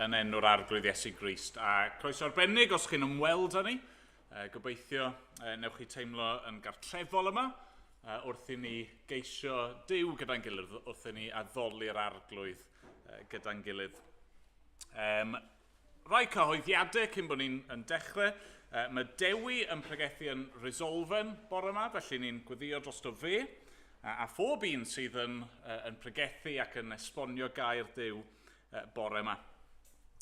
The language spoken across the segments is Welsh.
yn enw'r Arglwydd Iesu Grist. A croeso arbennig os chi'n ymweld â ni. Gobeithio newch chi teimlo yn gartrefol yma wrth i ni geisio Duw gyda'n gilydd, wrth i ni addoli'r Arglwydd gyda'n gilydd. Rai cyhoeddiadau cyn bod ni'n yn dechrau. Mae Dewi yn pregethu yn Resolfen bore yma, felly ni'n gweddio drosto fe. A phob un sydd yn, yn pregethu ac yn esbonio gair Duw bore yma.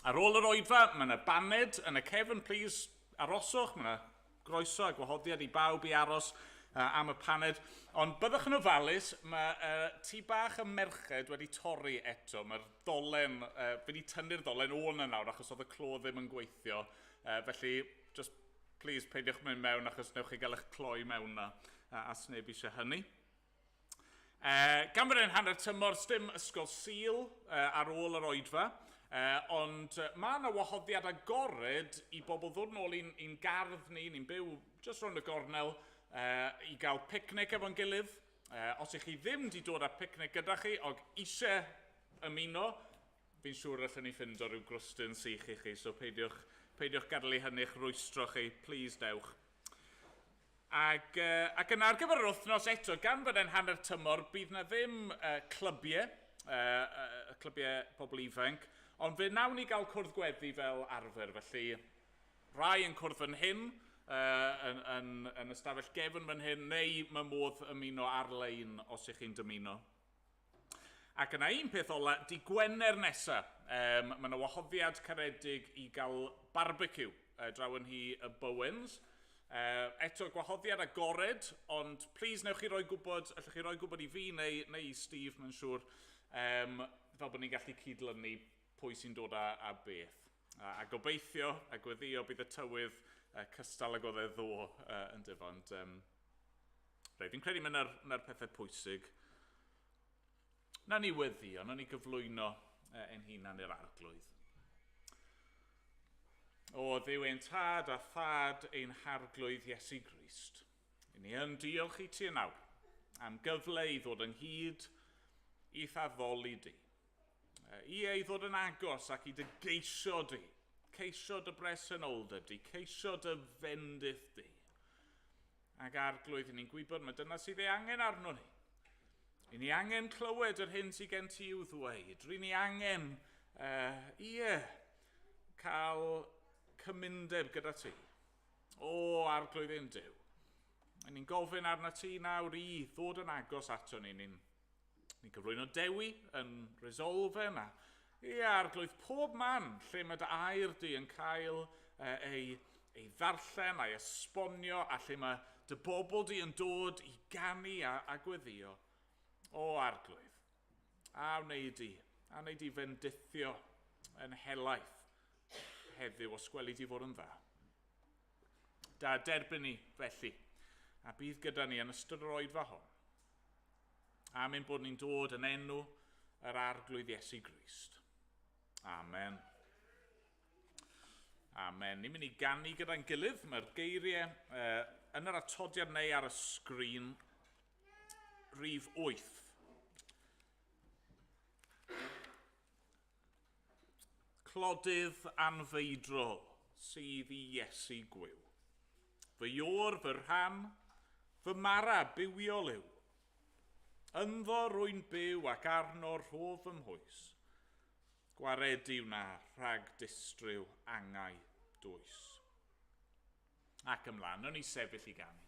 Ar ôl yr oedfa, mae yna baned yn y cefn, please aroswch, mae yna groeso a gwahoddiad i bawb i aros am y paned. Ond byddwch yn ofalus, mae tŷ bach y merched wedi torri eto. Mae'r ddolen, fi wedi tynnu'r ddolen o yna nawr achos oedd y clo ddim yn gweithio. Felly, just please peidiwch mynd mewn achos newch chi gael eich cloi mewn na, a sneb eisiau hynny. Gan fod e'n hanner tymor, sdim ysgol Sul ar ôl yr oedfa, ond mae yna wahoddiad agored i bobl ddod nôl i'n gardd ni, ni'n byw jyst rownd y gornel, i gael picnic efo'n gilydd. Os ych chi ddim wedi dod â picnic gyda chi, og eisiau ymuno, fi'n siŵr allwn ni ffindo rhyw grwstyn sych i chi, so peidiwch, peidiwch gadael i hynny'ch rwystro chi, please dewch. Ac, ac yna ar gyfer yr wythnos eto, gan fod e'n hanner tymor, bydd na ddim clybiau, clybiau pobl ifanc, ond fe wnawn ni gael cwrdd gweddi fel arfer, felly rai yn cwrdd fan hyn, yn, yn, yn ystafell gefn fan hyn, neu mae modd ymuno ar-lein os ych chi'n dymuno. Ac yna un peth ola, di Gwener nesa, mae yna wahoddiad caredig i gael barbeciw draw yn nhŷ y Bowens. Eto, gwahoddiad agored, ond please newch chi roi gwybod, allwch chi roi gwybod i fi neu, neu i Steve, mae'n siŵr, fel bod ni'n gallu cydlynu pwy sy'n dod â, a beth. A, a gobeithio a gweddio bydd y tywydd cystal ag oedd e ddo yn dyfa, ond reit, fi'n credu mae 'na'r 'na'r pethau pwysig. Na ni weddio, na ni gyflwyno ein hunan i'r arglwydd. O Dduw ein tad a thad ein harglwydd Iesu Grist, i ni yn diolch i ti yn awr am gyfle i ddod ynghyd i'th addoli di. Ie, i ddod yn agos ac i dy geisio di, ceisio dy bresenoldeb di, ceisio dy fendith di. Ac arglwydd, i ni'n gwybod mae dyna sydd ei angen arno ni. I ni angen clywed yr hyn sydd gen ti i'w ddweud. Rydyn ni angen, ie, cael cymundeb gyda ti. O, arglwydd ein Duw. I ni'n gofyn arna ti nawr i ddod yn agos ato ni. Ni'n ni cyflwyno Dewi yn Resolfen a ie, arglwydd, pob man lle mae dy air di yn cael ei, ei ddarllen a'i esbonio a lle mae dy bobl di yn dod i ganu a, a gweddio. O arglwydd, a wnei di, a wnei di fendithio yn helaeth heddiw os gweli di fod yn dda. Da derbyn ni felly, a bydd gyda ni yn ystod yr oedfa hon. Am ein bod ni'n dod yn enw yr Arglwydd Iesu Grist. Amen. Amen. Ni'n mynd i ganu gyda'n gilydd. Mae'r geiriau yn yr atodiad neu ar y sgrin rhif 8. Clodydd anfeidrol sydd i Iesu gwiw. Fy iôr, fy rhan, fy mara bywiol yw. Ynddo rwy'n byw ac arno rhof fy mhwys. Gwaredu wna rhag distryw angau dwys. Ac ymlaen, nawn ni sefyll i ganu.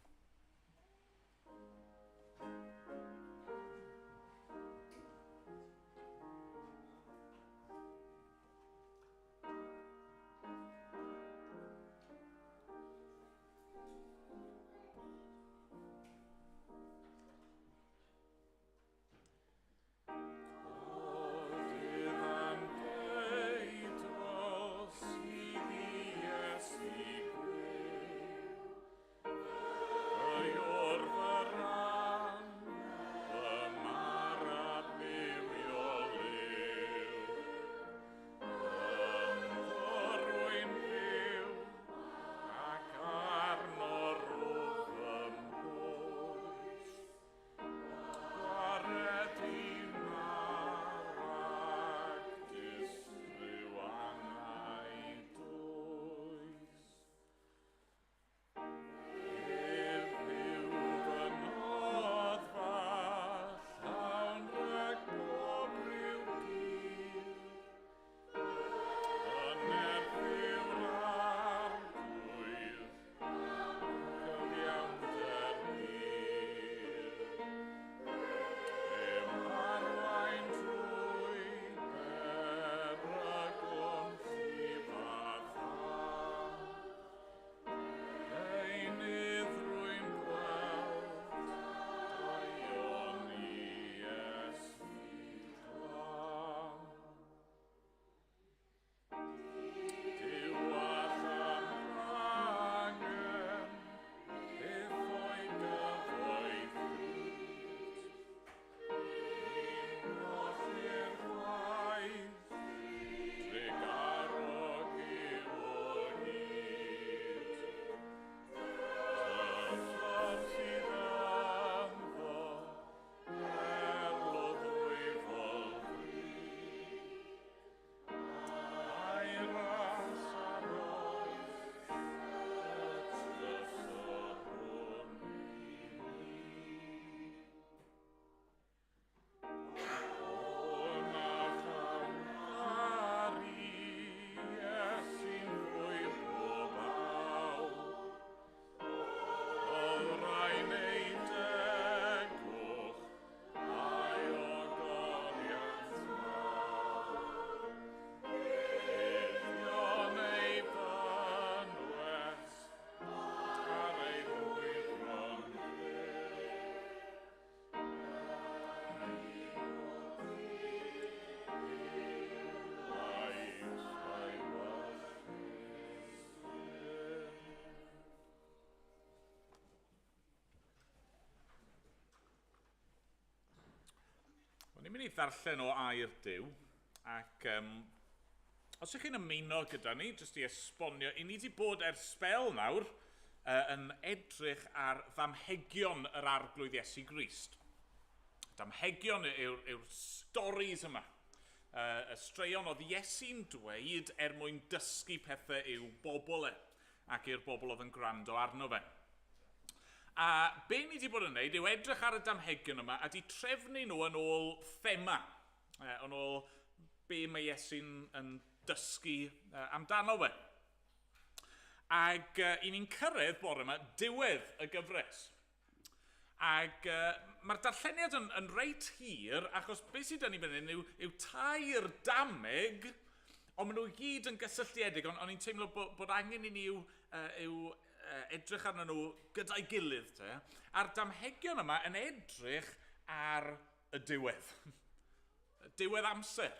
Ni'n mynd i ddarllen o air Duw, ac um, os ydych chi'n ymuno gyda ni, jyst i esbonio, i ni wedi bod ers sbel nawr yn edrych ar ddamhegion yr Arglwydd Iesu Grist. Damhegion yw'r yw stories yma. Y straeon oedd Iesu'n dweud er mwyn dysgu pethau i'w bobl e, ac i'r bobl oedd yn gwrando arno fe. A be ni wedi bod yn wneud yw edrych ar y damhegion yma a di trefnu nhw yn ôl thema, yn ôl be mae Iesu'n yn dysgu amdano fe. Ac i ni'n cyrraedd bore yma diwedd y gyfres. Ac mae'r darlleniad yn, yn reit hir, achos beth sydd 'da ni fan hyn yw, yw tair dameg, ond maen nhw i gyd yn gysylltiedig, ond o'n i'n teimlo bod, bod angen i ni yw, yw edrych arnyn nhw gyda'i gilydd te. A'r damhegion yma yn edrych ar y diwedd. Diwedd amser.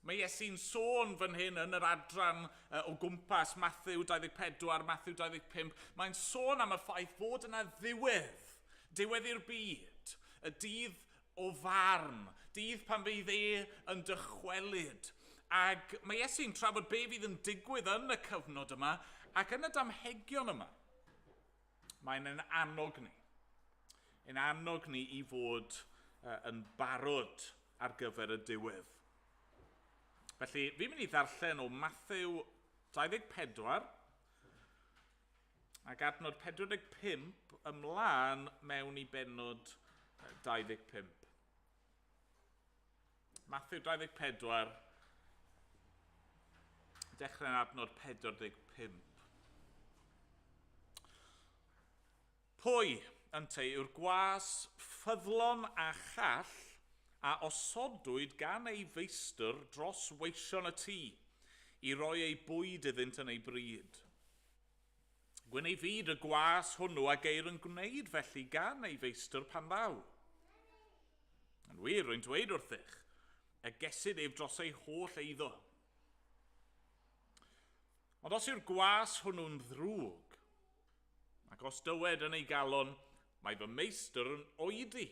Mae Iesu'n sôn fan hyn yn yr adran o gwmpas Matthew 24, Matthew 25. Mae'n sôn am y ffaith fod yna ddiwedd, diwedd i'r byd, y dydd o farn, dydd pan fydd e yn dychwelyd. Ac mae Iesu'n trafod be fydd yn digwydd yn y cyfnod yma ac yn y damhegion yma. Mae'n ein annog ni. Ein annog ni i fod yn barod ar gyfer y diwedd. Felly, fi'n mynd i ddarllen o Matthew 24 ac adnod 45 ymlaen mewn i bennod 25. Matthew 24, dechrau'n adnod 45. Pwy, ynteu, yw'r gwas ffyddlon a chall a osodwyd gan ei feistr dros weision y tŷ, i roi eu bwyd iddynt yn ei bryd? Gwyn ei fyd y gwas hwnnw a geir yn gwneud felly gan ei feistr pan ddaw. Yn wir, rwy'n dweud wrthych, y gesyd ef dros ei holl eiddo. Ond os yw'r gwas hwnnw'n ddrwg, ac os dywed yn ei galon, mae fy meistr yn oedi,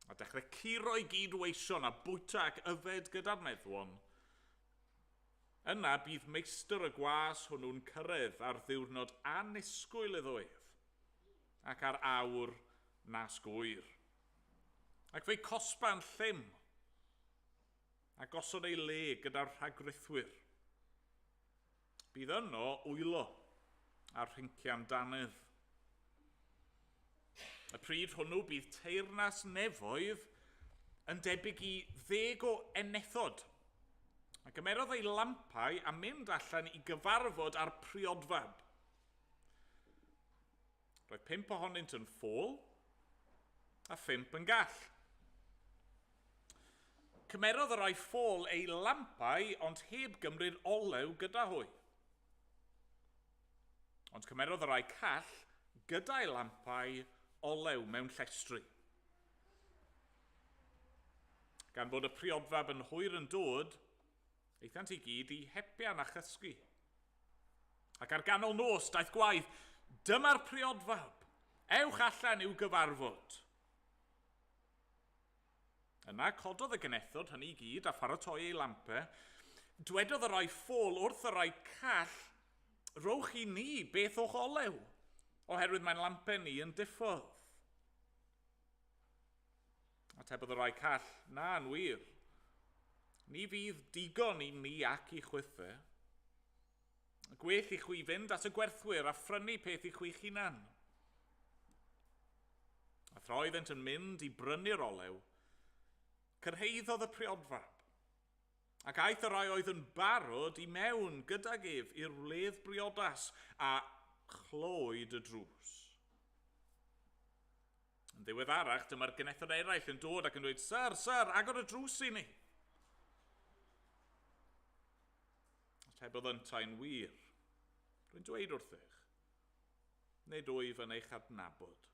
a dechrau curo i gyd weision a bwyta ac yfed gyda'r meddwon, yna bydd meistr y gwas hwnnw'n cyrraedd ar ddiwrnod annisgwyl iddo ef, ac ar awr nas gŵyr. Ac fe'i cosba'n llym, a gosod ei le gyda'r rhagrithwyr. Bydd yno wylo a'r rhincian dannedd. Y pryd hwnnw bydd teyrnas nefoedd yn debyg i 10 o enethod. A gymerodd ei lampau a mynd allan i gyfarfod â'r priodfab. Roedd 5 ohonynt yn ffôl a 5 yn gall. Cymerodd y rhai ffôl ei lampau, ond heb gymryd olew gyda hwy. Ond cymerodd y rhai call gyda'i lampau olew mewn llestri. Gan fod y priodfab yn hwyr yn dod, aethant i gyd i hepian a chysgu. Ac ar ganol nos daeth gwaith, dyma'r priodfab, ewch allan i'w gyfarfod. Yna cododd y genethod hynny i gyd a pharatoi ei lampau. Dwedodd y rhai ffôl wrth y rhai call, rowch i ni beth o'ch olew, oherwydd mae'n lampau ni yn diffodd. Atebodd y rhai call, na, yn wir. Ni fydd digon i ni ac i chwithau. Gwell i chwi fynd at y gwerthwyr a phrynu peth i chwi'ch hunan. A thra oeddent yn mynd i brynu'r olew, cyrhaeddodd y priodfab, ac aeth y rhai oedd yn barod i mewn gydag ef i'r wledd briodas, a chlöwyd y drws. Yn ddiweddarach, dyma'r genethod eraill yn dod ac yn dweud, Syr, syr, agor y drws i ni. Atebodd yntau'n wir. Rwy'n dweud wrthych, nid wyf yn eich adnabod.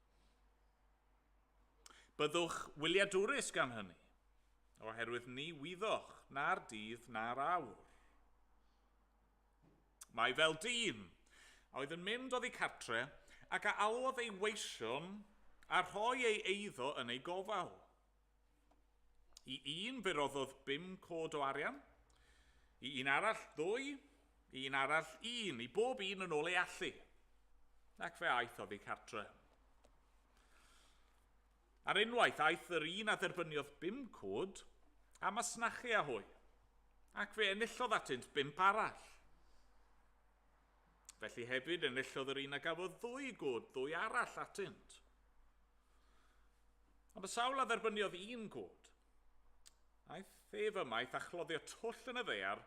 Byddwch wyliadwrus gan hynny, oherwydd ni wyddoch na'r dydd na'r awr. Mae fel dyn a oedd yn mynd oddi cartre ac a alwodd ei weision a rhoi ei eiddo yn ei gofal. I un fe roddodd bum cod o arian, i un arall ddwy, i un arall un, i bob un yn ôl ei allu. Ac fe aeth oddi cartre. Ar unwaith aeth yr un a dderbyniodd bum cod a masnachu â hwy, ac fe enillodd atynt bump arall. Felly hefyd enillodd yr un a gafodd ddwy god ddwy arall atynt. Ond y sawl a dderbyniodd un god, aeth ef ymaith a chloddio twll yn y ddaear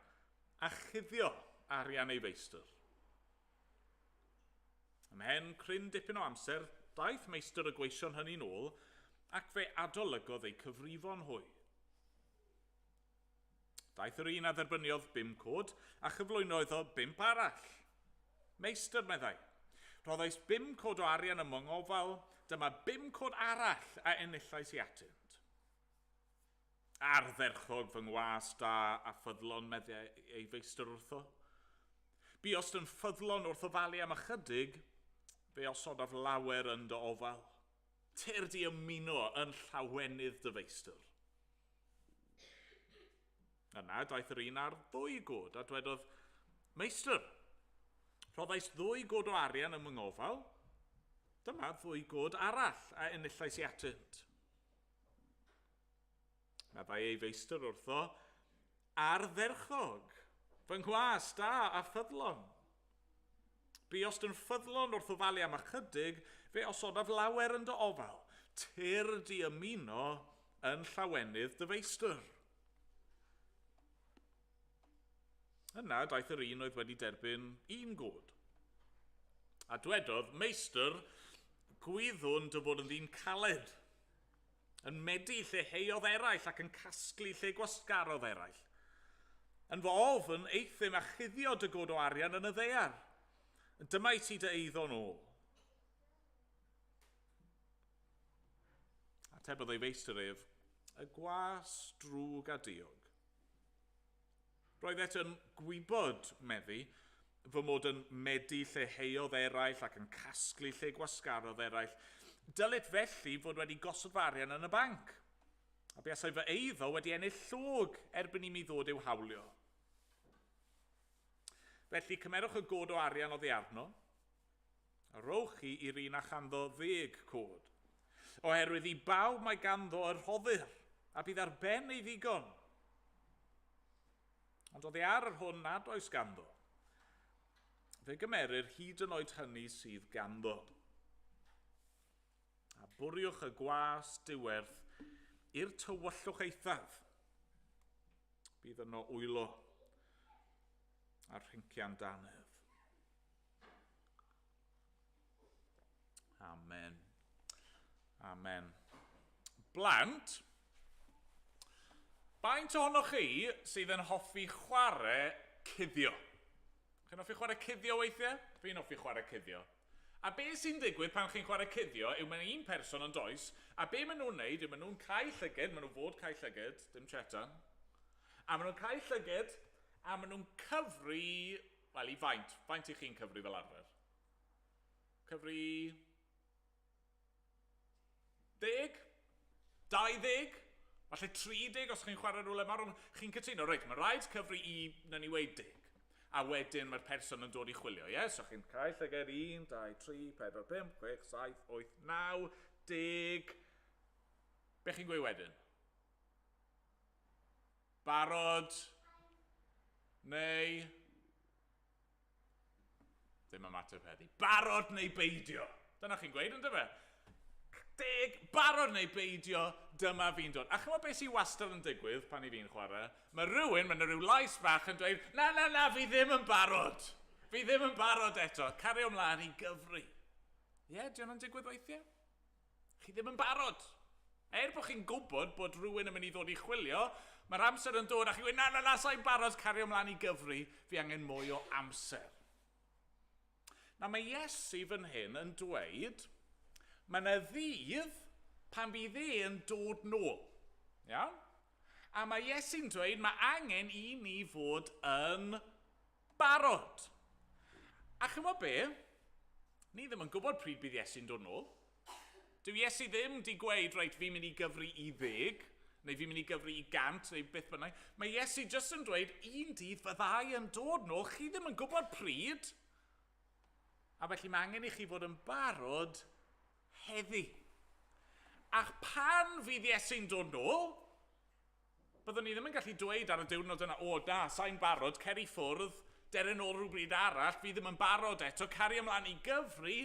a chuddio arian ei feistr. Ymhen cryn dipyn o amser, daeth meistr y gweision hynny'n ôl ac fe adolygodd eu cyfrifon hwy. Daeth yr un a dderbyniodd bum cod a chyflwyno iddo bump arall. Meistr, meddai, rhoddais bum cod o arian ym ngofal, dyma bum cod arall a enillais i atynt. Ardderchog fy ngwas da a ffyddlon, meddai ei feistr wrtho. Buost yn ffyddlon wrth ofalu am ychydig, fe osodaf lawer yn dy ofal. Tyrd i ymuno yn llawenydd dy feistr. Yna daeth yr un ar ddwy god a dwedodd, Meistr, rhoddais ddwy god o arian ym ngofal, dyma ddwy god arall a enillais i atynt. Meddai ei feistr wrtho, Ardderchog, fy nghwas da a ffyddlon. Buost yn ffyddlon wrth ofalu am ychydig, fe osodaf lawer yn dy ofal. Tyrd i ymuno yn llawenydd dy feistr. Yna daeth yr un oedd wedi derbyn un god. A dwedodd, Meistr, gwyddwn dy fod yn ddyn caled, yn medi lle heiodd eraill ac yn casglu lle gwasgarodd eraill. Yn fy ofn, euthum a chuddio dy god o arian yn y ddaear. Dyma i ti dy eiddo'n ôl. Atebodd ei feistr ef, y gwas drwg a diog. Roeddet yn gwybod, meddi, fy mod yn medi lle heiodd eraill ac yn casglu lle gwasgarodd eraill. Dylit felly fod wedi gosod fy arian yn y banc. A buasai fy eiddo wedi ennill llog erbyn i mi ddod i'w hawlio. Felly cymerwch y god o arian oddi arno, a rowch chi i'r un a chanddo ddeg cod. Oherwydd i bawb mae ganddo y rhoddir, a bydd ar ben ei ddigon. Ond oddi ar yr hwn nad oes ganddo, fe gymerir hyd yn oed hynny sydd ganddo. A bwriwch y gwas diwerth i'r tywyllwch eithaf. Bydd yno wylo a'r rhincian dannedd. Amen. Amen. Blant, faint ohonoch chi sydd yn hoffi chwarae cuddio? Chi'n hoffi chwarae cuddio weithiau? Fi'n hoffi chwarae cuddio. A be sy'n digwydd pan chi'n chwarae cuddio yw mae un person yn does, a be maen nhw'n neud yw maen nhw'n cau llyged, maen nhw fod cau llyged, dim chetan, a maen nhw'n cau llyged, a maen nhw'n cyfri, wel i faint, faint i chi'n cyfri fel arfer? Cyfri 10? 20? Falle 30 os chi'n chwarae rhywle mawr, ond chi'n cytuno, reit, mae rhaid cyfri i, na ni weid 10. A wedyn mae'r person yn dod i chwilio, ie? Yeah? So chi'n cael llyged 1, 2, 3, 4, 5, 6, 7, 8, 9, 10. Be chi'n gweud wedyn? Barod? Neu? Ddim ymateb heddi. Barod neu beidio? Dyna chi'n gweud, ynddo fe? Deg, barod neu beidio, dyma fi'n dod. A chymod beth sy'n wastad yn digwydd pan i fi'n chwarae? Mae rhywun, mae yna rhyw lais bach yn dweud, na, na, na, fi ddim yn barod. Fi ddim yn barod eto. Cario ymlaen i gyfri. Ie, yeah, di hwnna'n digwydd weithiau? Chi ddim yn barod. Er bod chi'n gwybod bod rhywun yn mynd i ddod i chwilio, mae'r amser yn dod a chi'n gweud, na, na, na, sa'n barod, cario ymlaen i gyfri, fi angen mwy o amser. Na, mae Iesu fan hyn yn dweud, mae yna ddydd pan fydd e yn dod nôl. Iawn? A mae Iesu'n dweud, mae angen i ni fod yn barod. A chymod be? Ni ddim yn gwybod pryd bydd Iesu'n dod nôl. Dyw Iesu ddim di gweud, reit, fi'n mynd i gyfri i ddeg, neu fi'n mynd i gyfri i 100, neu beth bynnag. Mae Iesu jyst yn dweud, un dydd fyddai yn dod nôl, chi ddim yn gwybod pryd. A felly mae angen i chi fod yn barod heddi. A pan fydd Iesu'n dod nôl, byddwn ni ddim yn gallu dweud ar y diwrnod yna, o na, sa'n barod, cer i ffwrdd, dere nôl rhywbryd arall, fi ddim yn barod eto, cario ymlaen i gyfri.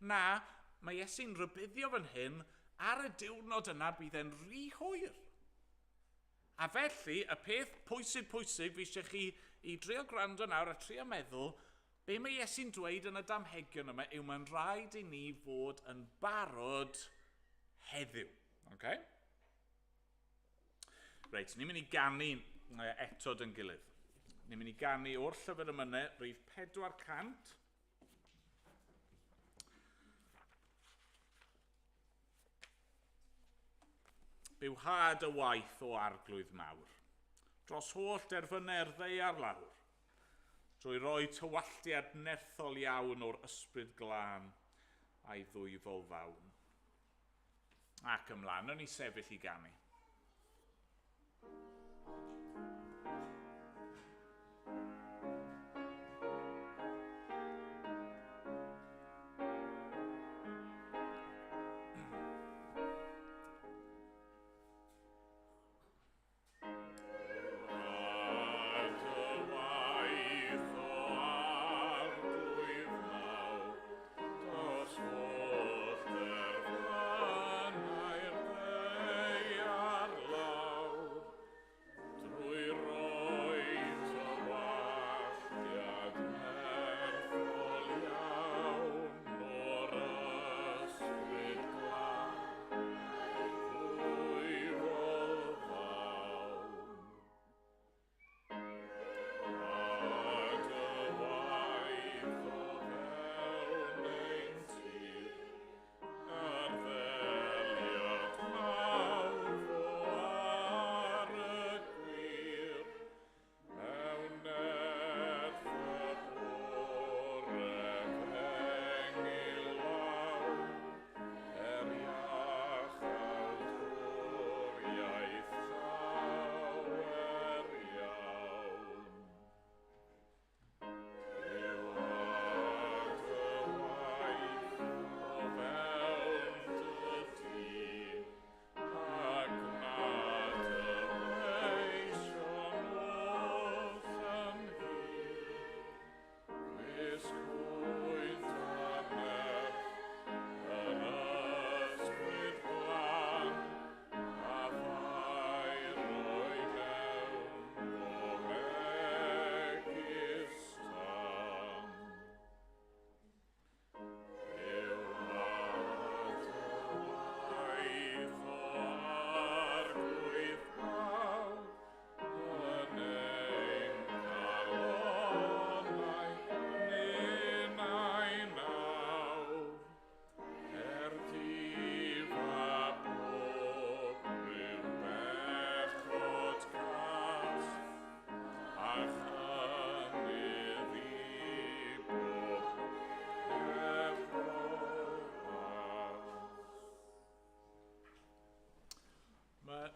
Na, mae Iesu'n rhybuddio fan hyn, ar y diwrnod yna bydd e'n rhy hwyr. A felly, y peth pwysig pwysig fi eisiau chi i drio gwrando nawr a trio meddwl, be mae Iesu'n dweud yn y damhegion yma yw mae'n rhaid i ni fod yn barod heddiw. Okay? Reit, ni'n mynd i ganu eto dyn gilydd. Ni'n mynd i ganu o'r llyfr emynau, rhif 400. Bywhad y waith o arglwydd mawr. Dros holl derfynau'r ddaear lawr. Drwy roi tywalltiad nerthol iawn o'r ysbryd glân a'i ddwyfol fawn. Ac ymlaen, o'n i sefyll i ganu.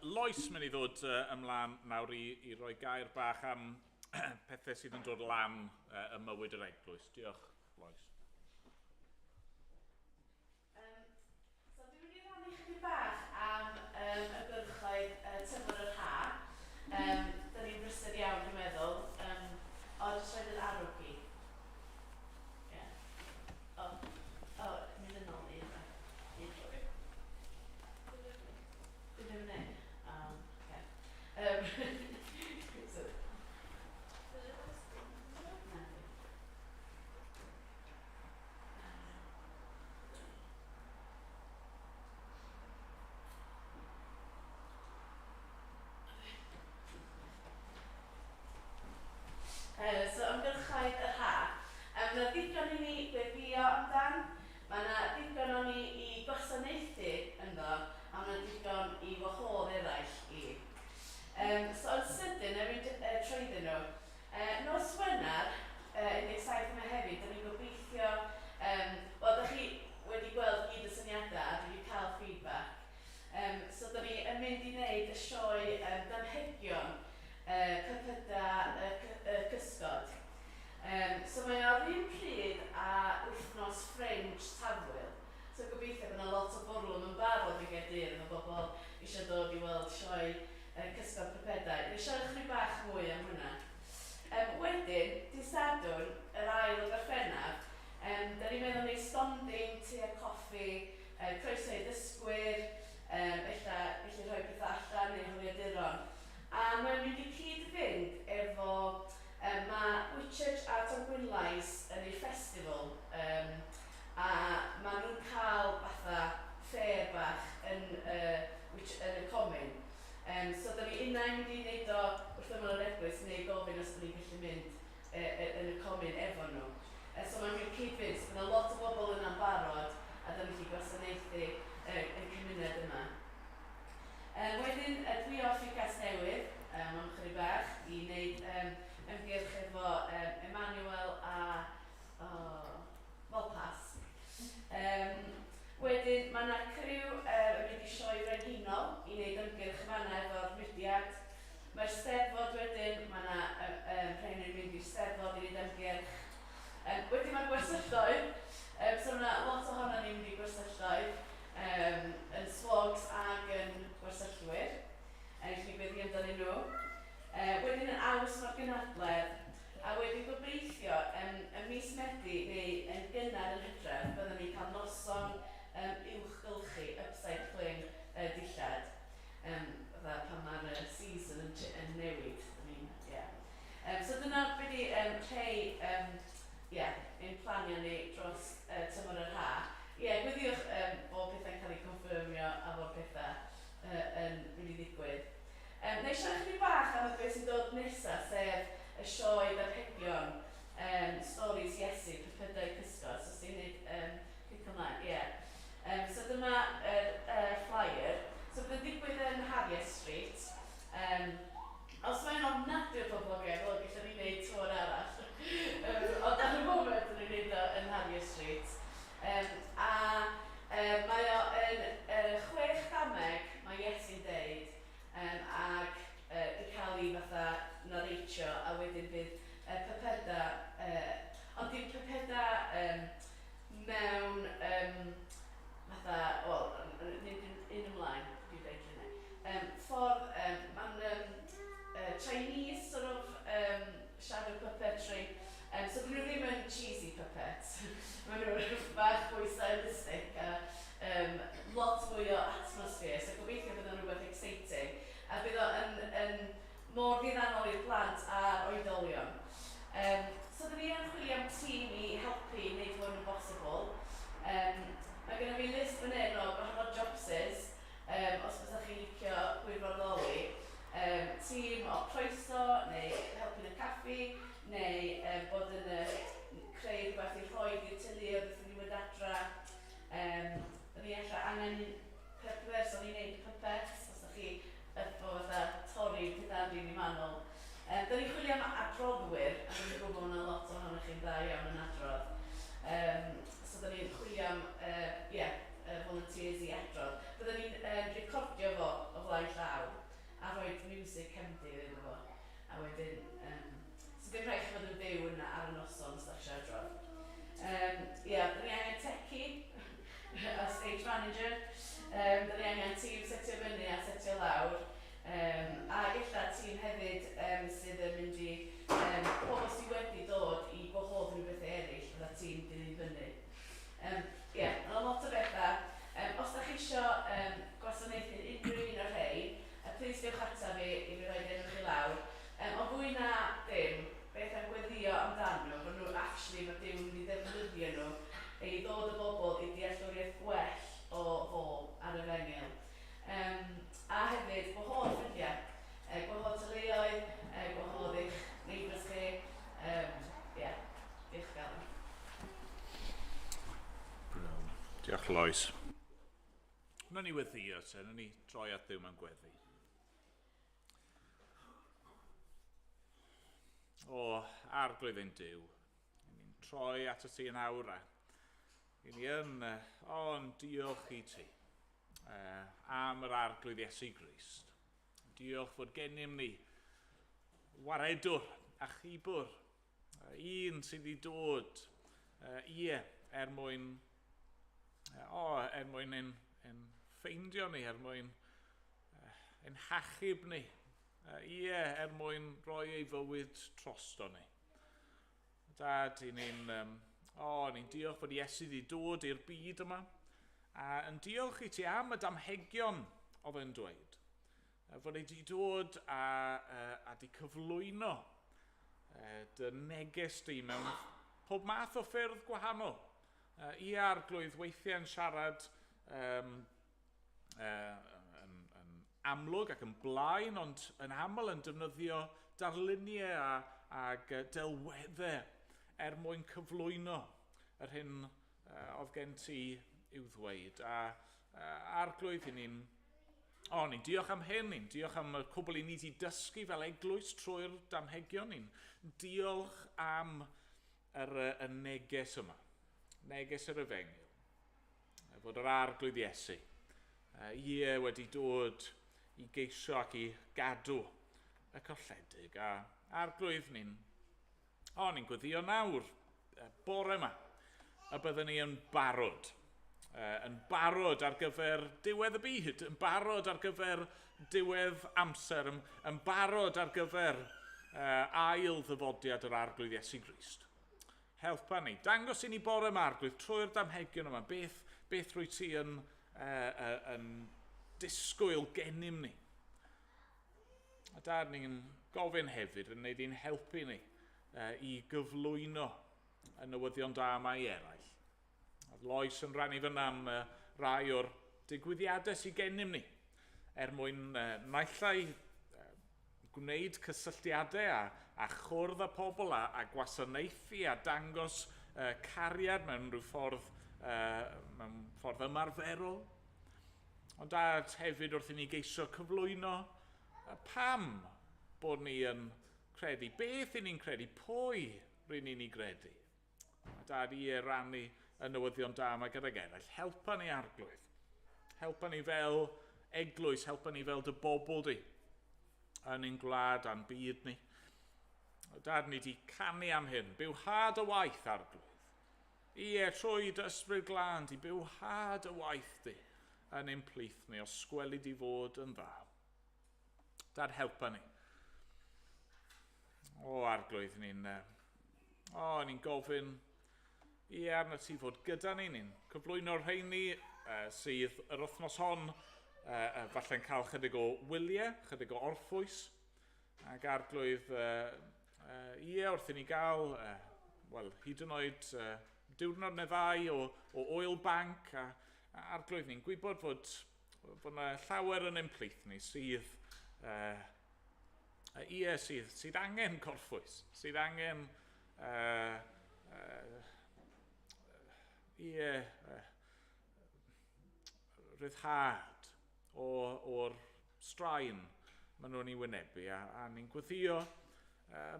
Lois mynd i ddod ymlaen nawr i roi gair bach am pethau sydd yn dod lan ym mywyd yr eglwys. Diolch, Lois. So dwi'n mynd i rannu chydig bach am ymgyrchoedd tymor yr ha. Da ni'n brysur iawn, dwi'n meddwl. O, jyst rhoid yr arrow key. Yeah. O, o, mynd yn ôl i un. Un. Dwi ddim yn neud? O, oce. So, na, di. So ymgyrchoedd yr ha. Mae 'na ddigon i ni weddïo amdan, mae 'na ddigon o ni i gwasanaethu ynddo, a mae 'na digon i wahodd eraill i. So yn sydyn, ewn ni trwyddyn nhw. Nos Wener, 17 Mehefin, dan ni'n gobeithio, wel, dach chi wedi gweld gyd y syniadau a dwi 'di cael feedback. So dan ni yn mynd i wneud y sioe eisiau dod i weld sioe Cysgod Pypedau. Neu siarad chydig bach mwy am hwnna. Wedyn, dydd Sadwrn, yr ail o Gorffennaf, da ni'n meddwl wneud stondin, te a coffi, croeso i ddysgwyr, ella gallu rhoi pethau allan neu holiaduron. A mae'n mynd i cyd-fynd efo, mae Whitchurch a Tongwynlais yn ei festival, a maen nhw'n cael fatha fair bach yn y comin. So da ni unai'n mynd i wneud o wrth ymyl yr eglwys neu gofyn os da ni'n gallu mynd yn y comin efo nhw. So mae'n mynd cyd-fynd, so bydd 'na lot o bobl yna'n barod a da ni'n gallu gwasanaethu y cymuned yma. Wedyn, dwi off i Casnewydd am chydig bach i wneud ymgyrch efo Emmanuel a Volpas. Wedyn, mae yna criw yn mynd i Sioe Frenhinol i wneud ymgyrch fanna efo'r mudiad. Mae'r Steddfod wedyn, mae yna rhai yn mynd i'r Steddfod i wneud ymgyrch. Wedyn mae'r gwersylloedd, so mae yna lot ohono ni'n mynd i gwersylloedd, yn swogs ag yn gwersyllwyr. Felly gweddi amdanyn nhw. Wedyn yn Awst mae'r gynhadledd, a wedyn gobeithio ym mis Medi neu yn gynnar yn Hydref byddwn ni'n cael noson uwchgylchu, upcycling dillad. Fatha pan mae'r season yn newid. I mean, yeah. So dyna be di rhai yeah, ein planiau ni dros tymor yr ha. Ie, yeah, gweddiwch bod pethau'n cael eu confirmio a bod pethau yn mynd i ddigwydd. Na i siarad chydig bach am y beth sy'n dod nesaf, sef y sioe damhegion, Stories Iesu, Pypedau Cysgod. So, os ti'n gwneud clic ymlaen, ie. Yeah. So dyma yr flyer. So bydd yn digwydd yn Harriet Street. Os mae'n ofnadwy o poblogaidd, wel, gallwn ni wneud tour arall. Ond ar y moment, ni'n gwneud o yn Harriet Street. A mae o yn 6 dameg, mae Iesu'n deud, ac di cael ei fatha narratio, a wedyn bydd pypeda, ond dim pypeda mewn fatha, wel, nid un ymlaen, dwi'n dweud hynny. Ffordd, mae'n Chinese sort of shadow puppetry. So dyn nhw ddim yn cheesy puppets. Maen nhw'n bach fwy stylistic a lot fwy o atmosphere. So gobeithio bydd o'n rhywbeth exciting. A bydd o yn mor ddiddorol i'r plant a'r oedolion. So dyn ni yn chwilio am tîm i helpu i wneud hwn yn bosibl. Mae gennym fi list fan hyn o gwahanol jobsys, os bysach chi'n licio gwirfoddoli. Tîm o croeso, neu helpu yn y caffi, neu bod yn creu rhywbeth i rhoi i'r teuluoedd wrth i ni mynd adra. Dyn ni ella angen person i wneud puppets, os ydych chi efo fatha torri pethau'n rili manwl. Dyn ni'n chwilio am adroddwyr, a dyn ni'n gwybod bod yna lot ohonoch chi'n dda iawn yn adrodd. So dyn ni'n chwilio am yeah, volunteers i adrodd. Byddwn ni'n recordio fo o flaen llaw a rhoi music cefndir iddo fo. A wedyn, so dim rhaid chi fod yn fyw yna ar y noson os ydych chi eisiau adrodd. Yeah, dyn ni angen techie a stage manager. Dyn ni angen tîm setio fyny a setio lawr. A ella tîm hefyd sydd yn mynd i, pobl sydd wedi dod i gwahodd nhw bethau eraill, fydda tîm dilyn fyny. Yeah, yna lot o bethau. Os da chi eisiau gwasanaethu unrhyw un o'r rhai, please dewch ata fi i fi roi enw chi lawr. Ond fwy na dim, beth am gweddio amdano nhw, bod nhw actually, mae Duw yn mynd i ddefnyddio nhw i ddod o bobl i dealltwriaeth gwell o fo ar yr efengyl. A hefyd, gwahodd ffrindiau, gwahodd teuluoedd, gwahodd eich neighbours chi. Yeah, diolch gael. Diolch, Lois. Wna ni weddio te, wna ni droi at Dduw mewn gweddi. O, Arglwydd ein Duw, ni'n troi at y ti yn awr a i ni yn, o, yn diolch i ti am yr Arglwydd Iesu Grist. Diolch fod gennym ni waredwr a chibwr, un sydd wedi dod, ie, er mwyn ein ffeindio ni, er mwyn ein hachub ni. Ie, er mwyn rhoi ei fywyd trosto ni. Dad, i ni'n ni'n diolch fod Iesu wedi dod i'r byd yma, a yn diolch i ti am y damhegion oedd e'n dweud. Fod e wedi dod a di cyflwyno dy neges di mewn pob math o ffyrdd gwahanol. I Arglwydd weithiau yn siarad yn amlwg ac yn blaen, ond yn aml yn defnyddio darluniau ag delweddau er mwyn cyflwyno yr hyn oedd gen ti i'w ddweud. A Arglwydd, i ni'n ni'n diolch am hyn, ni'n diolch am y cwbl i ni wedi dysgu fel eglwys trwy'r damhegion, ni'n diolch am y neges yma, neges yr efengyl, fod yr Arglwydd Iesu, ie, wedi dod i geisio ac i gadw y colledig. A Arglwydd, ni'n gweddio nawr, bore yma, y byddwn ni yn barod. Yn barod ar gyfer diwedd y byd, yn barod ar gyfer diwedd amser, yn barod ar gyfer ail ddyfodiad yr Arglwydd Iesu Grist. Helpa ni. Dangos i ni bore yma, Arglwydd, trwy'r damhegion yma, beth rwyt ti yn disgwyl gennym ni. A Dad, ni'n gofyn hefyd yn wneud i'n helpu ni i gyflwyno y newyddion da yma i eraill. Oedd Lois yn rhannu fyna am rai o'r digwyddiadau sydd gennym ni, er mwyn naill ai gwneud cysylltiadau a chwrdd â pobl a gwasanaethu a dangos cariad mewn rhyw ffordd, mewn ffordd ymarferol. Ond Dad, hefyd wrth i ni geisio cyflwyno pam bod ni yn credu, beth i ni'n credu, pwy ry'n ni'n ei gredu. A Dad, i rannu y newyddion da yma gydag eraill. Helpa ni, Arglwydd. Helpa ni fel eglwys, helpa ni fel dy bobl di yn ein gwlad a'n byd ni. Dad, ni di canu am hyn. Bywhad y waith, Arglwydd. Ie, trwy dy ysbryd glân di, bywhad y waith di yn ein plith ni, os gweli di fod yn dda. Dad, helpa ni. O, Arglwydd, ni'n gofyn i arna ti fod gyda ni, ni'n cyflwyno'r rheini sydd yr wythnos hon falle'n cael chydig o wyliau, chydig o orffwys, ac Arglwydd, ie, wrth i ni gael, hyd yn oed diwrnod neu ddau o oel banc, a Arglwydd, ni'n gwybod fod yna llawer yn ein plith ni sydd, sydd angen gorffwys, sydd angen rhyddhad o'r straen maen nhw'n ei wynebu, a ni'n gweddio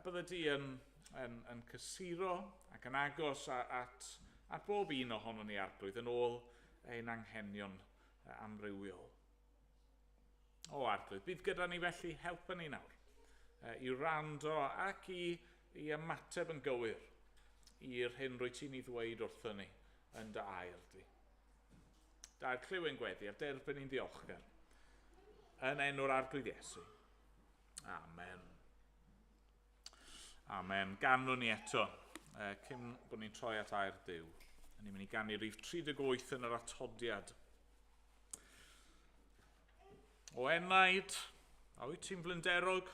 bydde di yn cysuro ac yn agos at bob un ohonon ni, Arglwydd, yn ôl ein anghenion amrywiol. O, Arglwydd, bydd gyda ni felly, helpa ni nawr i wrando ac i ymateb yn gywir i'r hyn rwyt ti'n ei ddweud wrthyn ni yn dy air di. Dad, clyw ein gweddi a derbyn ni'n ddiolchgar. Yn enw'r Arglwydd Iesu. Amen. Amen. Ganwn ni eto, cyn bod ni'n troi at air Duw. Ni'n mynd i ganu rhif 38 yn yr atodiad. O enaid, a wyt ti'n flinderog?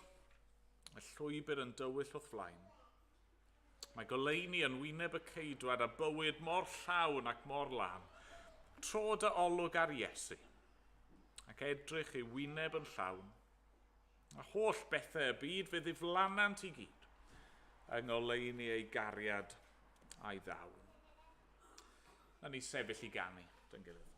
Y llwybr yn dywyll wrth flaen. Mae goleuni yn wyneb y ceidwad a bywyd mor llawn ac mor lân. Tro dy olwg ar Iesu, ac edrych ei wyneb yn llawn. A holl bethau y byd fe ddiflanant i gyd, yng ngoleuni ei gariad a'i ddawn. Na ni sefyll i ganu, dy'n gilydd.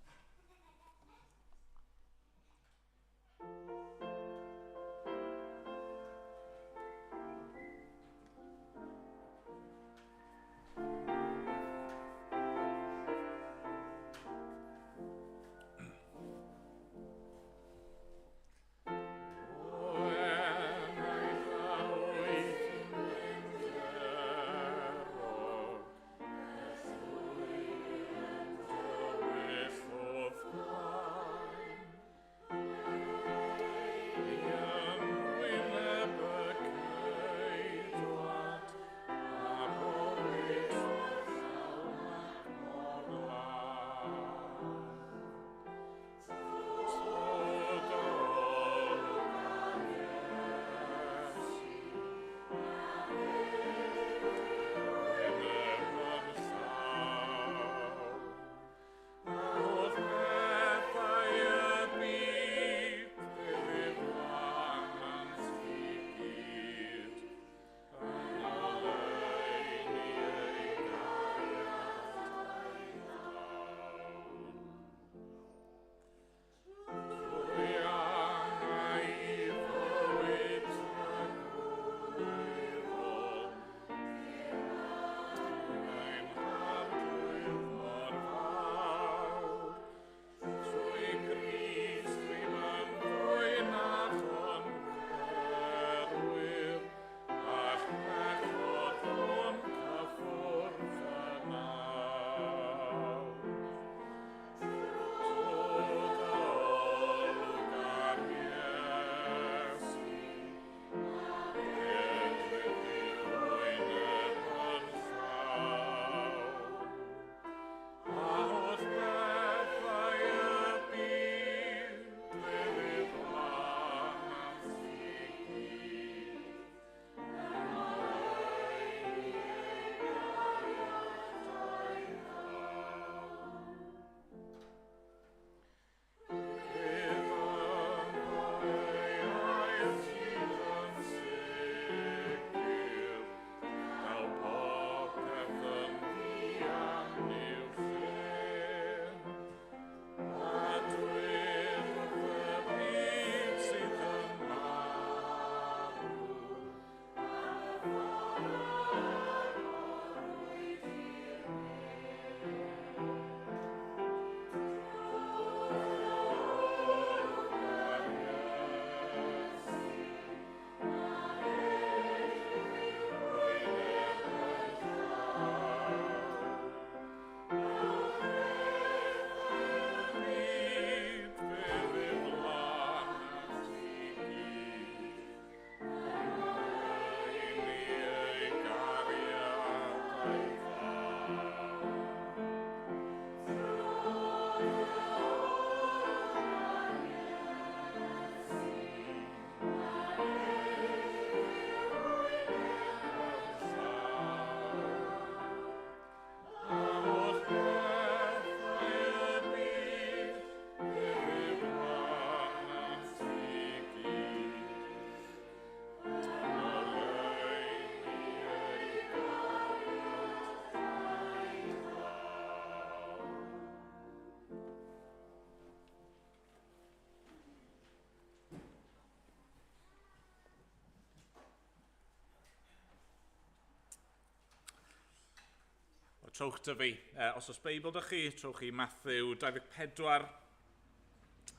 Trowch dy fi. Os oes Beibl dych chi, trowch chi Matthew 24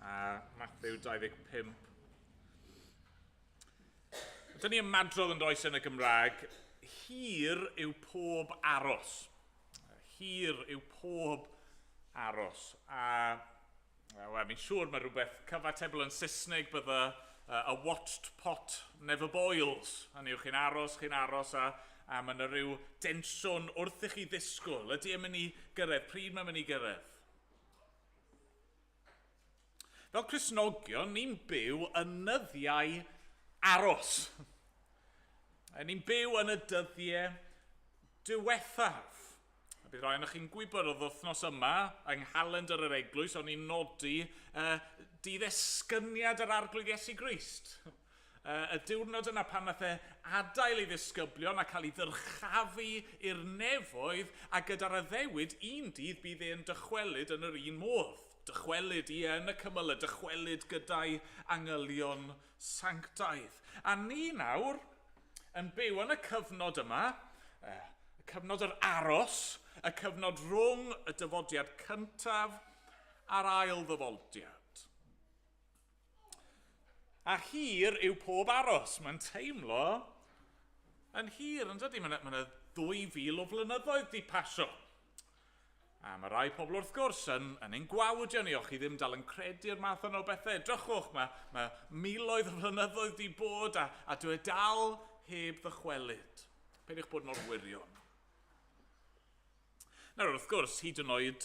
a Matthew 25. Dyn ni ymadrodd yn does yn y Gymraeg, hir yw pob aros. Hir yw pob aros. A wel, mi'n siŵr mae rhywbeth cyfatebol yn Saesneg bydde "A watched pot never boils." Hynny yw, chi'n aros a mae yna rhyw densiwn wrth i chi ddisgwyl. Ydy e'n mynd i gyrraedd? Pryd mae'n mynd i gyrraedd? Fel Cristnogion, ni'n byw yn nyddiau aros. Ni'n byw yn y dyddiau diwethaf. A bydd rhai ohonoch chi'n gwybod oedd wythnos yma yng nghalendr yr eglwys, o'n i'n nodi dydd esgyniad yr Arglwydd Iesu Grist. Y diwrnod yna pan nath e adael ei ddisgyblion a cael ei ddyrchafu i'r nefoedd a gyda'r addewid un dydd bydd e'n dychwelyd yn yr un modd. Dychwelyd i yn y cymylau, dychwelyd gyda'i angylion sanctaidd. A ni nawr yn byw yn y cyfnod yma, y cyfnod yr aros, y cyfnod rhwng y dyfodiad cyntaf a'r ail ddyfodiad. A hir yw pob aros. Mae'n teimlo yn hir, yn dydy? Mae yna 2,000 o flynyddoedd di pasio. A mae rai pobl wrth gwrs yn ein gwawdio ni, "Och chi ddim dal yn credu'r math yna o bethau. Edrychwch, mae miloedd o flynyddoedd di bod a dwi e dal heb ddychwelyd. Peidiwch bod mor wirion." Nawr, wrth gwrs, hyd yn oed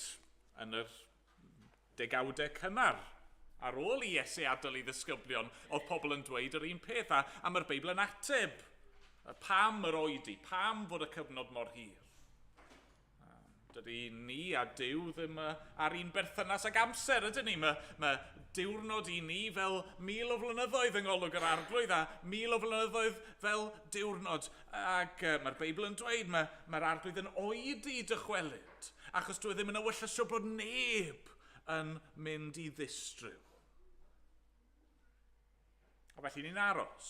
yn yr degawdau cynnar, ar ôl i Iesu adael ei ddisgyblion, oedd pobl yn dweud yr un peth, a mae'r Beibl yn ateb pam yr oedi, pam fod y cyfnod mor hir. Dydy ni a Duw ddim ar un berthynas ag amser, ydyn ni? Mae diwrnod i ni fel 1,000 o flynyddoedd yng ngolwg yr Arglwydd a 1,000 o flynyddoedd fel diwrnod. Ac mae'r Beibl yn dweud mae'r Arglwydd yn oedi dychwelyd, achos dwi e ddim yn ewyllysio bod neb yn mynd i ddistryw. A felly ni'n aros.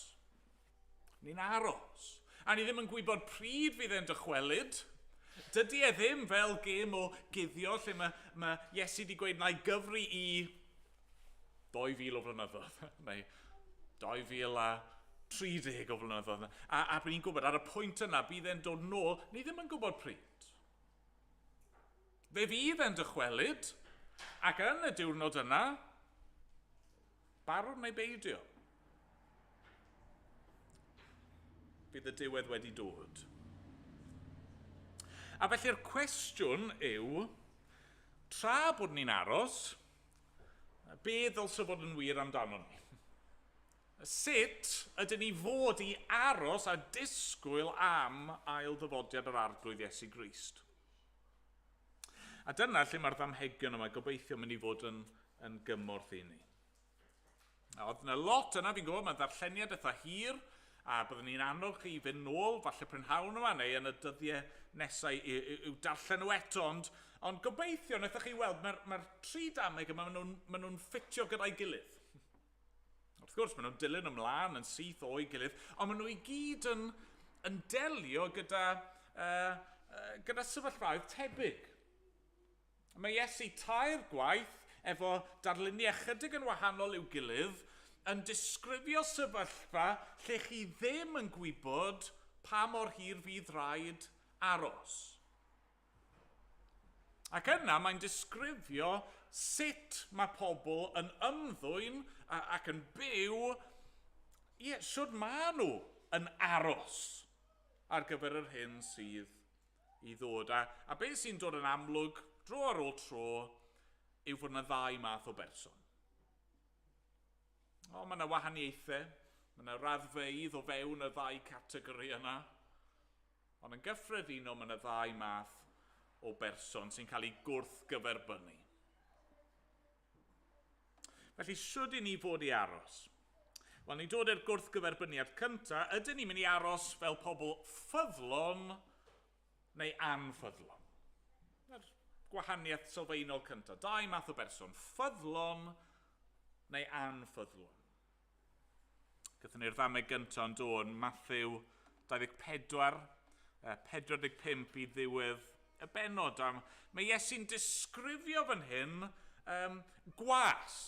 Ni'n aros. A ni ddim yn gwybod pryd fydd e'n dychwelyd. Dydy e ddim fel gêm o guddio lle mae Iesu wedi gweud "Na i gyfri i 2,000 o flynyddoedd" neu 2030 o flynyddoedd. A ni'n gwybod ar y pwynt yna bydd e'n dod nôl, ni ddim yn gwybod pryd. Fe fydd e'n dychwelyd, ac yn y diwrnod yna, barod neu beidio, bydd y diwedd wedi dod. A felly'r cwestiwn yw, tra bod ni'n aros, be ddylse fod yn wir amdano ni? Sut ydyn ni fod i aros a disgwyl am ail ddyfodiad yr Arglwydd Iesu Grist? A dyna lle mae'r ddamhegion yma gobeithio mynd i fod yn gymorth i ni. A oedd yna lot yna, fi'n gwybod, mae'n ddarlleniad eitha hir, a byddwn ni'n annog chi i fynd nôl, falle prynhawn yma, neu yn y dyddiau nesau i'w darllen nhw eto, ond gobeithio, wnaethoch chi weld, mae tri dameg yma, maen nhw ffitio gyda'i gilydd. Wrth gwrs, maen nhw'n dilyn ymlaen yn syth o'i gilydd, ond maen nhw i gyd yn delio gyda sefyllfaoedd tebyg. Mae Iesu tair gwaith efo darluniau chydig yn wahanol i'w gilydd yn disgrifio sefyllfa lle chi ddim yn gwybod pa mor hir fydd rhaid aros. Ac yna mae'n disgrifio sut mae pobl yn ymddwyn ac yn byw, ie, sut maen nhw yn aros ar gyfer yr hyn sydd i ddod. A beth sy'n dod yn amlwg dro ar ôl tro yw fod yna ddau math o berson. O, mae yna wahaniaethau, mae yna raddfeydd o fewn y ddau categori yna. Ond yn gyffredinol mae yna ddau math o berson sy'n cael ei gwrthgyferbynnu. Felly, sut i ni fod i aros? Wel, ni'n dod i'r gwrthgyferbyniad cyntaf. Ydyn ni'n mynd i aros fel pobl ffyddlon neu anffyddlon? Yr gwahaniaeth sylfaenol cyntaf. Dau math o berson, ffyddlon neu anffyddlon. Gathon ni'r ddameg gyntaf yn dod, Matthew 24, 45 i ddiwedd y benod. A mae Iesu'n disgrifio fan hyn um, gwas.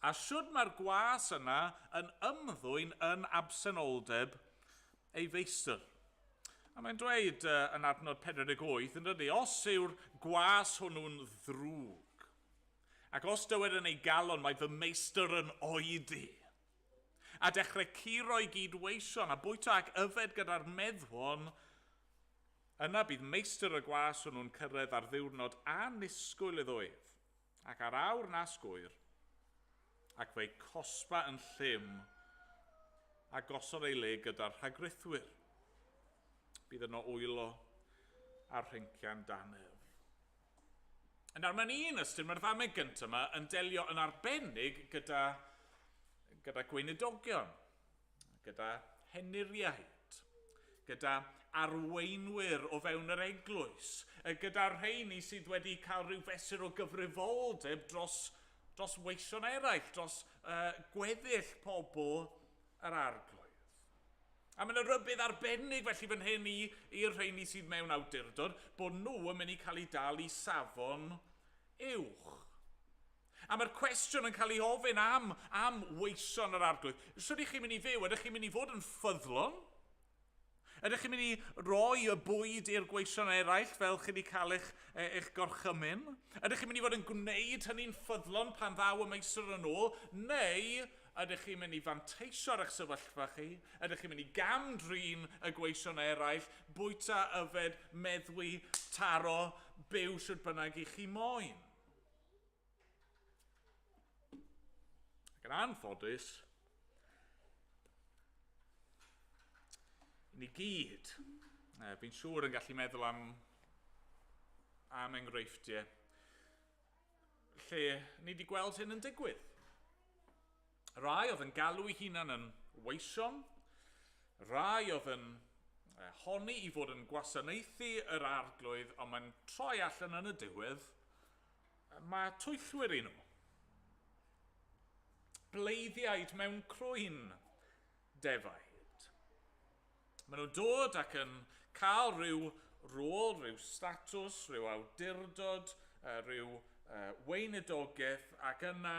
A siwr mae'r gwas yna yn ymddwyn yn absenoldeb ei feistr. A mae'n dweud uh, yn adnod 48, yn dydy, os yw'r gwas hwnnw'n ddrwg, ac os dywed yn ei galon mae fy meistr yn oedi, a dechrau curo i gyd weision a bwyta ac yfed gyda'r meddwon, yna bydd meistr y gwas hwnnw'n cyrraedd ar ddiwrnod anisgwyl iddo ef, ac ar awr nas gwyr, ac fe'i cosba yn llym a gosod ei le gyda'r rhagrithwyr. Bydd yno wylo a'r rhencian danef. Nawr, mae'n un ystyr, mae'r ddameg gyntaf yma yn delio yn arbennig gyda, gyda gweinidogion, gyda henuriaid, gyda arweinwyr o fewn yr eglwys, gyda'r rheini sydd wedi cael rhyw fesur o gyfrifoldeb dros, dros weision eraill, dros uh, gweddill pobl yr arglwydd. A mae yna rybudd arbennig felly fan hyn i, i'r rheini sydd mewn awdurdod bod nhw yn mynd i cael eu dal i safon uwch. A mae'r cwestiwn yn cael ei ofyn am, am weision yr arglwydd. Sut ydych chi'n mynd i fyw? Ydych chi'n mynd i fod yn ffyddlon? Ydych chi'n mynd i roi y bwyd i'r gweision eraill fel chi wedi cael eich, eich gorchymyn? Ydych chi'n mynd i fod yn gwneud hynny'n ffyddlon pan ddaw y meistr yn ôl? Neu ydych chi'n mynd i fanteisio ar eich sefyllfa chi? Ydych chi'n mynd i gam-drin y gweision eraill, bwyta, yfed, meddwi, taro, byw sut bynnag i chi moyn? Ac yn anffodus, ni gyd, fi'n siŵr yn gallu meddwl am, am enghreifftiau, lle ni wedi gweld hyn yn digwydd. Rai oedd yn galw eu hunan yn weision, rai oedd yn honni i fod yn gwasanaethu yr arglwydd, ond mae'n troi allan yn y diwedd, mae twyllwyr i nhw. Bleiddiaid mewn crwyn defaid. Maen nhw'n dod ac yn cael rhyw rôl, rhyw statws, rhyw awdurdod, rhyw weinidogaeth, ac yna,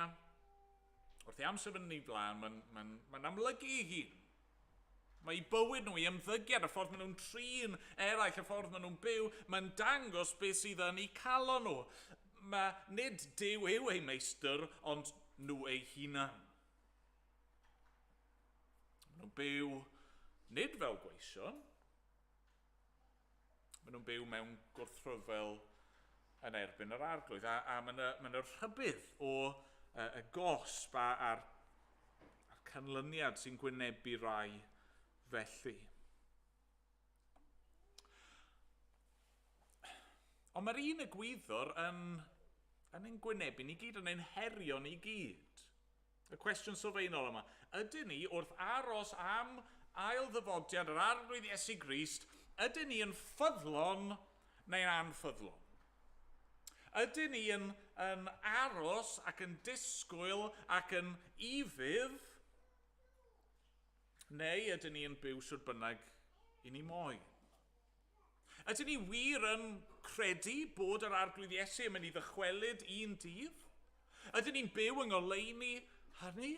wrth i amser fynd yn ei flaen, mae'n ma, ma, ma amlygu ei hun. Mae eu bywyd nhw, eu ymddygiad, y ffordd maen nhw'n trin eraill, y ffordd maen nhw'n byw, mae'n dangos beth sydd yn eu calon nhw. Mae nid Duw yw eu meistr, ond nhw eu hunan. Maen nhw'n byw nid fel gweision, maen nhw'n byw mewn gwrthryfel yn erbyn yr arglwydd. A, a mae yna, ma rhybudd o y gosb a'r, a'r canlyniad sy'n gwynebu rai felly. Ond mae'r un egwyddor yn, yn ein gwynebu ni gyd, yn ein herio ni gyd. Y cwestiwn sylfaenol yma, ydyn ni wrth aros am ail ddyfodiad yr arglwydd Iesu Grist, ydyn ni yn ffyddlon neu'n anffyddlon? Ydyn ni yn, yn aros ac yn disgwyl ac yn ufudd, neu ydyn ni yn byw sut bynnag i ni moyn? Ydyn ni wir yn credu bod yr arglwydd Iesu yn mynd i ddychwelyd un dydd? Ydyn ni'n byw yng ngoleuni hynny?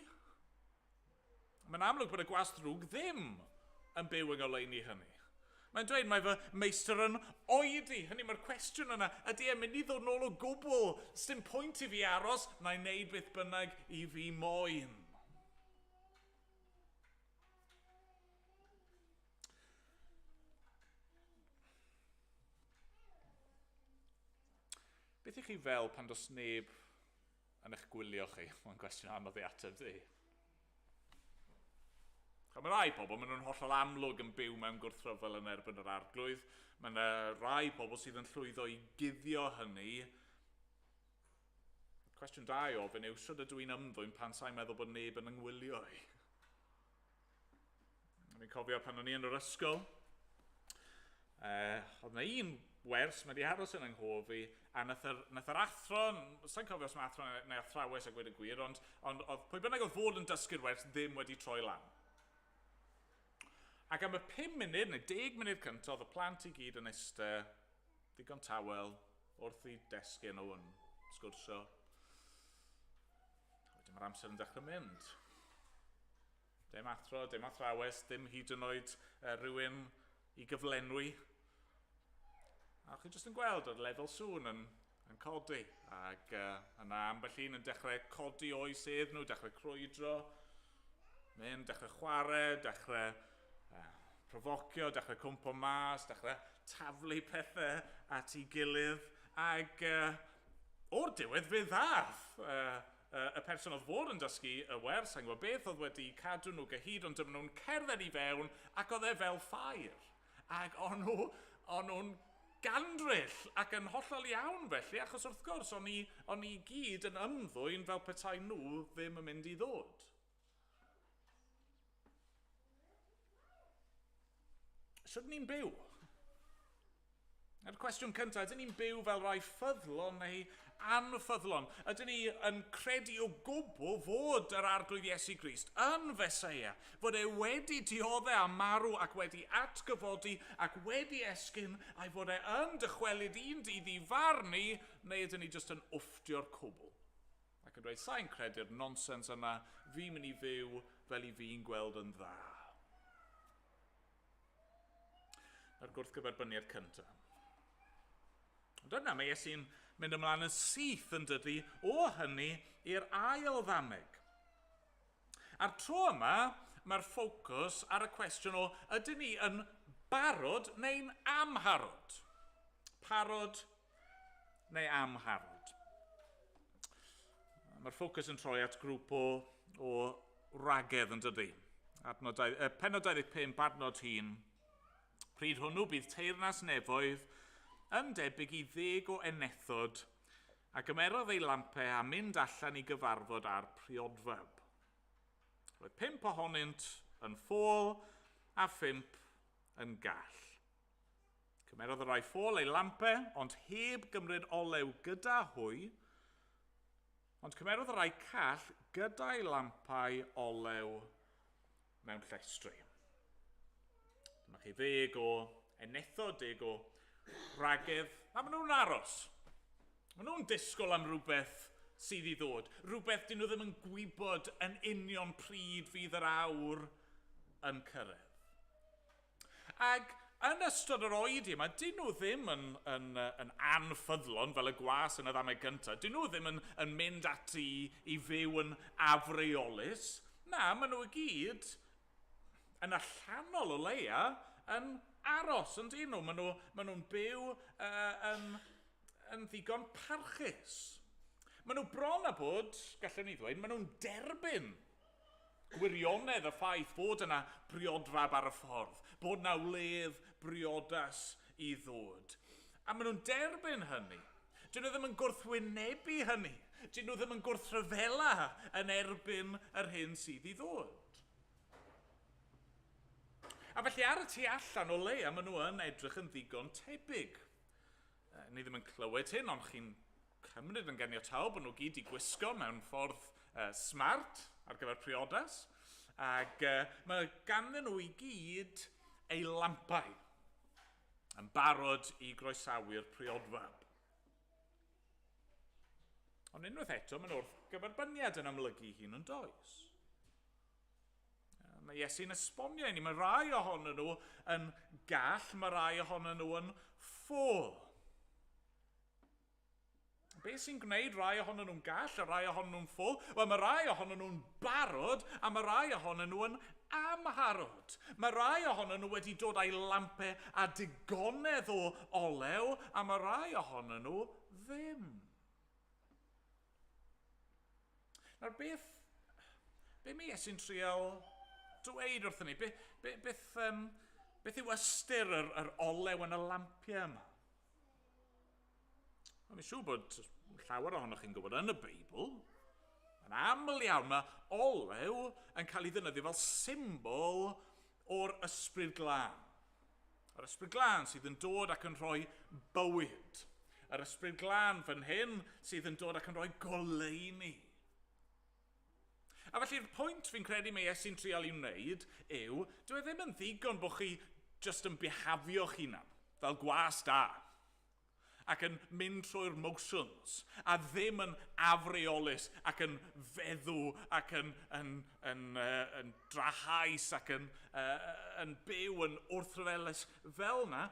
Mae'n amlwg bod y gwas ddrwg ddim yn byw yng ngoleuni hynny. Mae'n dweud mae fy meistr yn oedi. Hynny mae'r cwestiwn yna, ydy e'n mynd i ddod nôl o gwbl? Sdim pwynt i fi aros, na i wneud beth bynnag i fi moyn. Beth ych chi fel pan does neb yn eich gwylio chi? Mae'n gwestiwn anodd i ateb, di. Mae rai pobl, maen nhw'n hollol amlwg yn byw mewn gwrthryfel yn erbyn yr arglwydd. Mae yna rai pobl sydd yn llwyddo i guddio hynny. Cwestiwn da i ofyn yw, sut ydw i'n ymddwyn pan sa'n meddwl bod neb yn yngwylio i? Fi'n cofio pan o'n i yn yr ysgol, oedd yna un wers mae wedi aros yn ynghof fi, a nath yr, nath yr athro, sa'n cofio os mae athro neu athrawes a gweud y gwir, ond, ond oedd pwy bynnag oedd fod yn dysgu'r wers ddim wedi troi lan. Ac am y 5 munud neu 10 munud cyntaf, oedd y plant i gyd yn eistedd. ddigon tawel, wrth i desgau nhw yn sgwrsio. Wedyn mae'r amser yn dechrau mynd. Dim athro, dim athrawes, dim hyd yn oed rhywun i gyflenwi. A chi jyst yn gweld yr lefel sŵn yn, yn codi. Ac yna ambell un yn dechrau codi o'i sedd nhw, dechrau crwydro, mynd, dechrau chwarae, dechrau profocio, dechrau cwmpo mas, dechrau taflu pethau at ei gilydd. Ac o'r diwedd fe ddath y person oedd fod yn dysgu y wers, sa'n gwybod beth oedd wedi cadw nhw gyhyd, ond dyma nhw'n cerdded i fewn ac oedd e fel ffair. Ac o'n nhw, o'n nhw'n gandryll ac yn hollol iawn felly, achos wrth gwrs, o'n i, o'n i gyd yn ymddwyn fel petai nhw ddim yn mynd i ddod. Sut ni'n byw? A'r cwestiwn cyntaf, ydyn ni'n byw fel rhai ffyddlon neu anffyddlon? Ydyn ni yn credu o gwbl fod yr Arglwydd Iesu Grist yn Feseia, fod e wedi dioddau a marw ac wedi atgyfodi ac wedi esgyn, a'i fod e yn dychwelyd un dydd i farnu, neu ydyn ni jyst yn wfftio'r cwbl? Ac yn dweud, sa'n credu'r nonsens yma, fi'n mynd i fyw fel i fi'n gweld yn dda. Na'r gwrthgyferbyniad cyntaf. Ond yna mae Iesu'n mynd ymlaen yn syth yn dydy o hynny i'r ail ddameg. A'r tro yma, mae'r ffocws ar y cwestiwn o ydyn ni yn barod neu'n amharod? Parod neu amharod? Mae'r ffocws yn troi at grŵp o, o ragedd yn dydy. Adnod, penod 25, adnod hun. Pryd hwnnw bydd teyrnas nefoedd yn debyg i ddeg o enethod a gymerodd ei lampau a mynd allan i gyfarfod â'r priodfab. Roedd pump ohonynt yn ffôl a phump yn gall. Cymerodd y rhai ffôl ei lampau, ond heb gymryd olew gyda hwy, ond cymerodd y rhai call gyda'i lampau olew mewn llestri. Dyma chi ddeg o enethod, deg o ragedd, a maen nhw'n aros. Maen nhw'n disgwyl am rhywbeth sydd i ddod. Rhywbeth dyn nhw ddim yn gwybod yn union pryd fydd yr awr yn cyrraedd. Ac yn ystod yr oedi yma, dyn nhw ddim yn, yn, yn anffyddlon fel y gwas yn y ddameg gyntaf. Dyn nhw ddim yn, yn mynd ati i fyw yn afreolus. Na, maen nhw i gyd yn allanol o leia yn aros, yn dyn nhw. Maen nhw, maen nhw'n byw uh, yn, yn ddigon parchus. Maen nhw bron a bod, gallwn ni ddweud, maen nhw'n derbyn gwirionedd y ffaith bod yna briodfab ar y ffordd, bod yna wledd briodas i ddod. A maen nhw'n derbyn hynny. Dyn nhw ddim yn gwrthwynebu hynny. Dyn nhw ddim yn gwrthryfela yn erbyn yr hyn sydd i ddod. A felly ar y tu allan o leia, maen nhw yn edrych yn ddigon tebyg. Ni ddim yn clywed hyn, ond chi'n cymryd yn ganiataol bod nhw gyd i gwisgo mewn ffordd uh, smart ar gyfer priodas. Ac uh, mae ganddyn nhw i gyd ei lampau yn barod i groesawu'r priodfab. Ond unwaith eto, mae'n wrth gyferbyniad yn amlygu hun yn does. Mae Iesu'n esbonio i ni, mae rai ohonyn nhw yn gall, mae rai ohonyn nhw yn ffôl. Be sy'n gwneud rai ohonyn nhw'n gall a rai ohonyn nhw'n ffôl? Wel, mae rai ohonyn nhw'n barod a mae rai ohonyn nhw yn amharod. Mae rai ohonyn nhw wedi dod â'i lampau a digonedd o olew a mae rai ohonyn nhw ddim. Nawr, beth, be mae Iesu'n trial dweud wrthyn ni? Be, be, beth, um, beth yw ystyr yr, yr olew yn y lampiau yma? Mae'n siŵr bod llawer ohonoch chi'n gwybod yn y Beibl, yn aml iawn mae olew yn cael ei ddefnyddio fel symbol o'r ysbryd glân. Yr ysbryd glân sydd yn dod ac yn rhoi bywyd. Yr ysbryd glân fan hyn sydd yn dod ac yn rhoi goleuni. A felly'r pwynt fi'n credu mae Iesu'n trial i wneud yw, dyw e ddim yn ddigon bod chi jyst yn bihafio'ch hunan, fel gwas da. ac yn mynd trwy'r motions a ddim yn afreolus ac yn feddw ac yn, yn, yn, uh, yn drahaus ac yn, uh, yn byw yn wrthryfelus fel yna.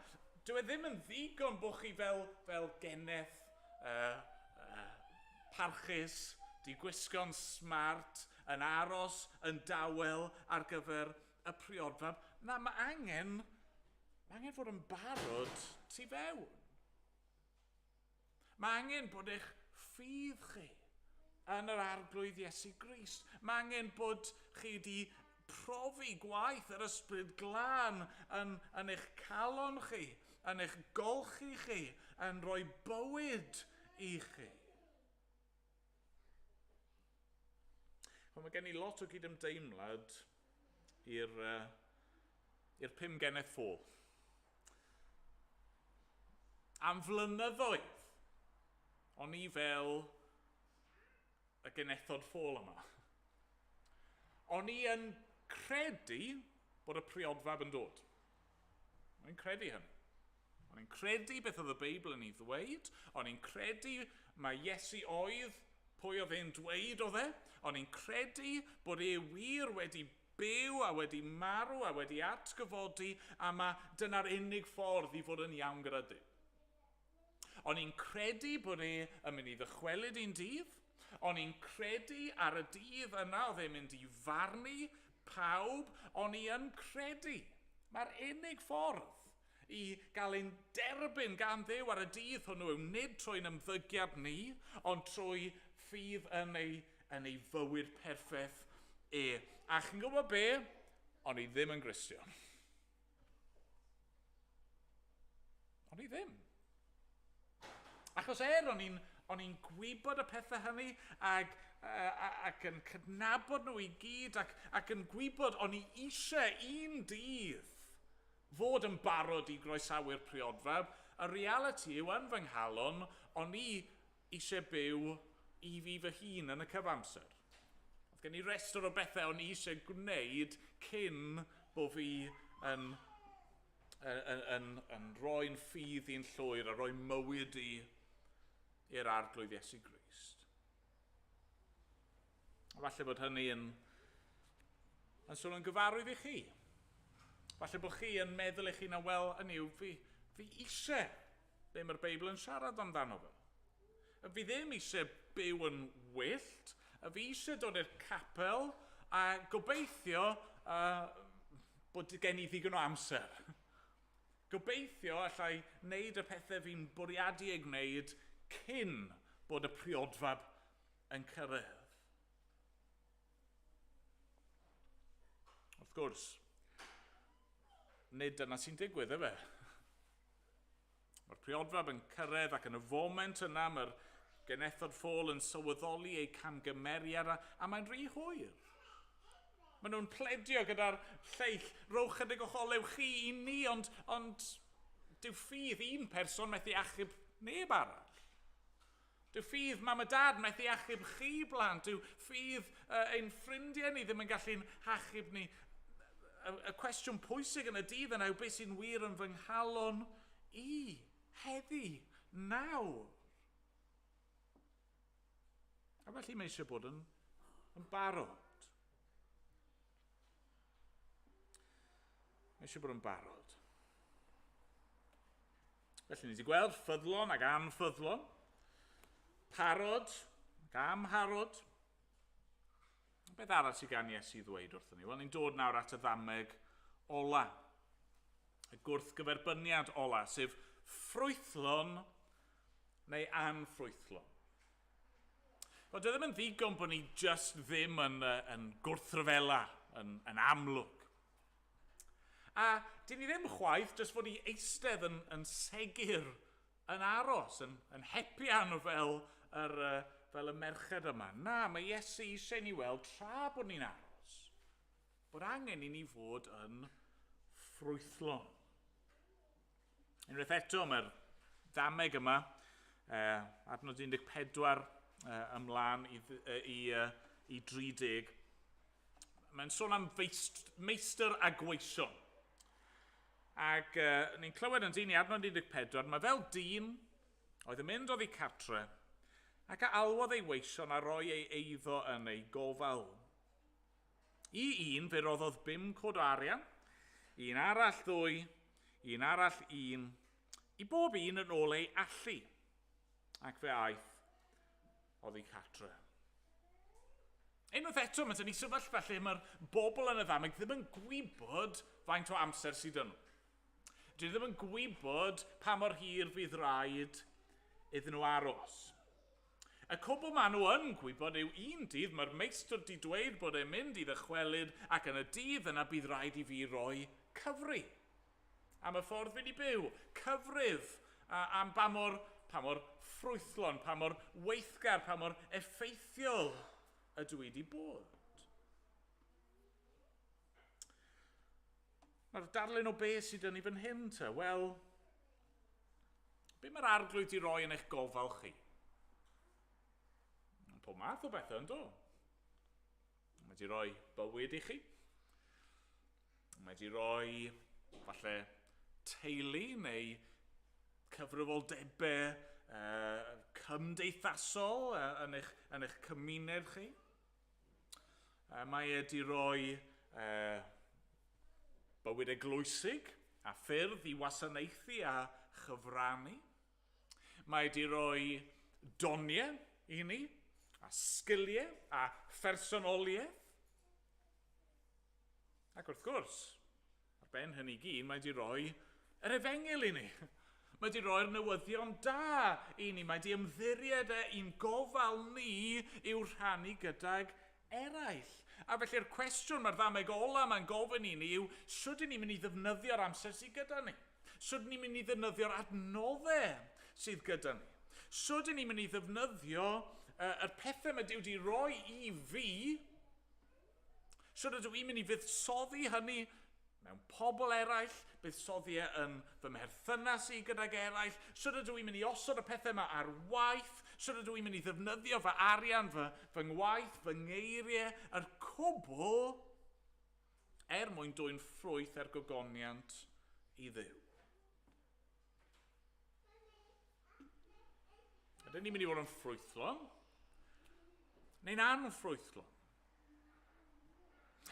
Dyw e ddim yn ddigon bod chi fel, fel geneth uh, uh, parchus, di gwisgo'n smart, yn aros yn dawel ar gyfer y priodfab. Na, mae angen, mae angen fod yn barod tu fewn. Mae angen bod eich ffydd chi yn yr Arglwydd Iesu Grist. Mae angen bod chi wedi profi gwaith yr Ysbryd Glân yn, yn eich calon chi, yn eich golchi chi, yn rhoi bywyd i chi. Wel, mae gen i lot o gydymdeimlad i'r uh, i'r pum geneth ffôl. Am flynyddoedd, o'n i fel y genethod ffôl yma. O'n i yn credu bod y priodfab yn dod. O'n i'n credu hynny. O'n i'n credu beth oedd y Beibl yn ei ddweud. O'n i'n credu mae Iesu oedd pwy oedd e'n dweud oedd e. O'n i'n credu bod e wir wedi byw a wedi marw a wedi atgyfodi a mae dyna'r unig ffordd i fod yn iawn gyda Duw. O'n i'n credu bod e yn mynd i ddychwelyd un dydd. O'n i'n credu ar y dydd yna oedd e'n mynd i farnu pawb. O'n i yn credu. Mae'r unig ffordd i gael ein derbyn gan Dduw ar y dydd hwnnw yw nid trwy'n ymddygiad ni, ond trwy ffydd yn ei, yn ei fywyd perffaith e. A chi'n gwybod be? O'n i ddim yn Gristion. O'n i ddim. Achos er o'n i'n o'n i'n gwybod y pethau hynny ac, uh, ac yn cydnabod nhw i gyd ac, ac yn gwybod o'n i eisiau un dydd fod yn barod i groesawu'r priodfab, y reality yw yn fy nghalon, o'n i eisiau byw i fi fy hun yn y cyfamser. Oedd gen i restr o bethau o'n i eisiau gwneud cyn bod fi yn, yn, yn, yn, yn rhoi'n ffydd i'n llwyr a rhoi mywyd i i'r Arglwydd Iesu Grist. A falle bod hynny yn, yn sôn yn gyfarwydd i chi. Falle bod chi yn meddwl eich hun, wel, hynny yw, fi, fi eisiau be mae'r Beibl yn siarad amdano fo. Fi ddim eisiau byw yn wyllt, a fi eisiau dod i'r capel a gobeithio uh, bod gen i ddigon o amser. Gobeithio allai wneud y pethau fi'n bwriadu ei gwneud cyn bod y priodfab yn cyrraedd. Wrth gwrs, nid dyna sy'n digwydd, efe. Mae'r priodfab yn cyrraedd ac yn y foment yna mae'r genethod ffôl yn sylweddoli eu camgymeriad a, a mae'n rhy hwyr. Maen nhw'n pledio gyda'r lleill, rowch chydig o'ch olew chi i ni, ond, ond dyw ffydd un person methu achub neb arall. Dyw ffydd mam a dad methu achub chi blant. Dyw ffydd uh, ein ffrindiau ni ddim yn gallu'n hachub ni. Y, y cwestiwn pwysig yn y dydd yna yw beth sy'n wir yn fy nghalon i heddi, nawr. A felly mae eisiau bod yn, yn barod. Mae eisiau bod yn barod. Felly ni wedi gweld ffyddlon ac anffyddlon, parod ac amharod. Beth arall sydd gan Iesu ddweud wrthyn ni? Wel, ni'n dod nawr at y ddameg ola. Y gwrthgyferbyniad ola, sef ffrwythlon neu anffrwythlon. Wel, dwi ddim yn ddigon bod ni just ddim yn, yn gwrthryfela, yn, yn amlwg. A dyn ni ddim chwaith jyst fod i eistedd yn, yn segur, yn aros, yn, yn hepian fel, yr, fel y merched yma. Na, mae Iesu eisiau ni weld tra bod ni'n aros, bod angen i ni fod yn ffrwythlon. Unwaith eto, mae'r ddameg yma, eh, adnod 14 eh, ymlaen i, i, i 30, Mae'n sôn am feist, meistr a gweision. Ac uh, ni'n clywed yn dyn i adnod 14, mae fel dyn oedd yn mynd oddi cartre, ac a alwodd ei weision a roi ei eiddo yn ei gofal. I un fe roddodd bum cod o arian, un arall ddwy, un arall un, i bob un yn ôl ei allu, ac fe aeth oddi cartre. Unwaith eto, mae dyn ni sefyllfa lle mae'r bobl yn y ddameg ddim yn gwybod faint o amser sydd yn nhw. Dyn ddim yn gwybod pa mor hir fydd rhaid iddyn nhw aros. Y cwbl maen nhw yn gwybod yw un dydd mae'r meistr di dweud bod e'n mynd i ddychwelyd ac yn y dydd yna bydd rhaid i fi roi cyfri am y ffordd fi wedi byw, cyfrif am ba mor, pa mor ffrwythlon, pa mor weithgar, pa mor effeithiol ydw i wedi bod. Mae'r darlun o be sydd yn ni fan hyn te? Wel, be mae'r arglwydd di roi yn eich gofal chi? Pob math o bethau yn do. Mae di roi bywyd i chi. Mae di roi, falle, teulu neu cyfrifoldebau cymdeithasol yn eich, yn eich cymuned chi. Mae e di roi bywyd eglwysig a ffyrdd i wasanaethu a chyfrannu. Mae di roi doniau i ni, a sgiliau, a phersonoliaeth. Ac wrth gwrs, ar ben hynny gyd, mae di roi yr efengyl i ni. Mae di roi'r newyddion da i ni. Mae di ymddiried e i'n gofal ni i'w rhannu gydag eraill. A felly'r cwestiwn mae'r ddameg ola mae'n gofyn i ni yw, sut ni'n mynd i ddefnyddio'r amser sydd gyda ni? Sut ni'n mynd i ddefnyddio'r adnoddau sydd gyda ni? Sut ni'n mynd i ddefnyddio yr pethau mae Duw wedi roi i fi? Sut ydw i'n mynd i fuddsoddi hynny mewn pobl eraill, buddsoddi e yn fy mherthynas i gydag eraill? Sut ydw i'n mynd i osod y pethau yma ar waith? Sut ydw i'n mynd i ddefnyddio fy arian, fy, fy ngwaith, fy ngeiriau, yr cwbl er mwyn dwyn ffrwyth er gogoniant i Dduw? Ydyn ni'n mynd i fod yn ffrwythlon? Neu'n anffrwythlon?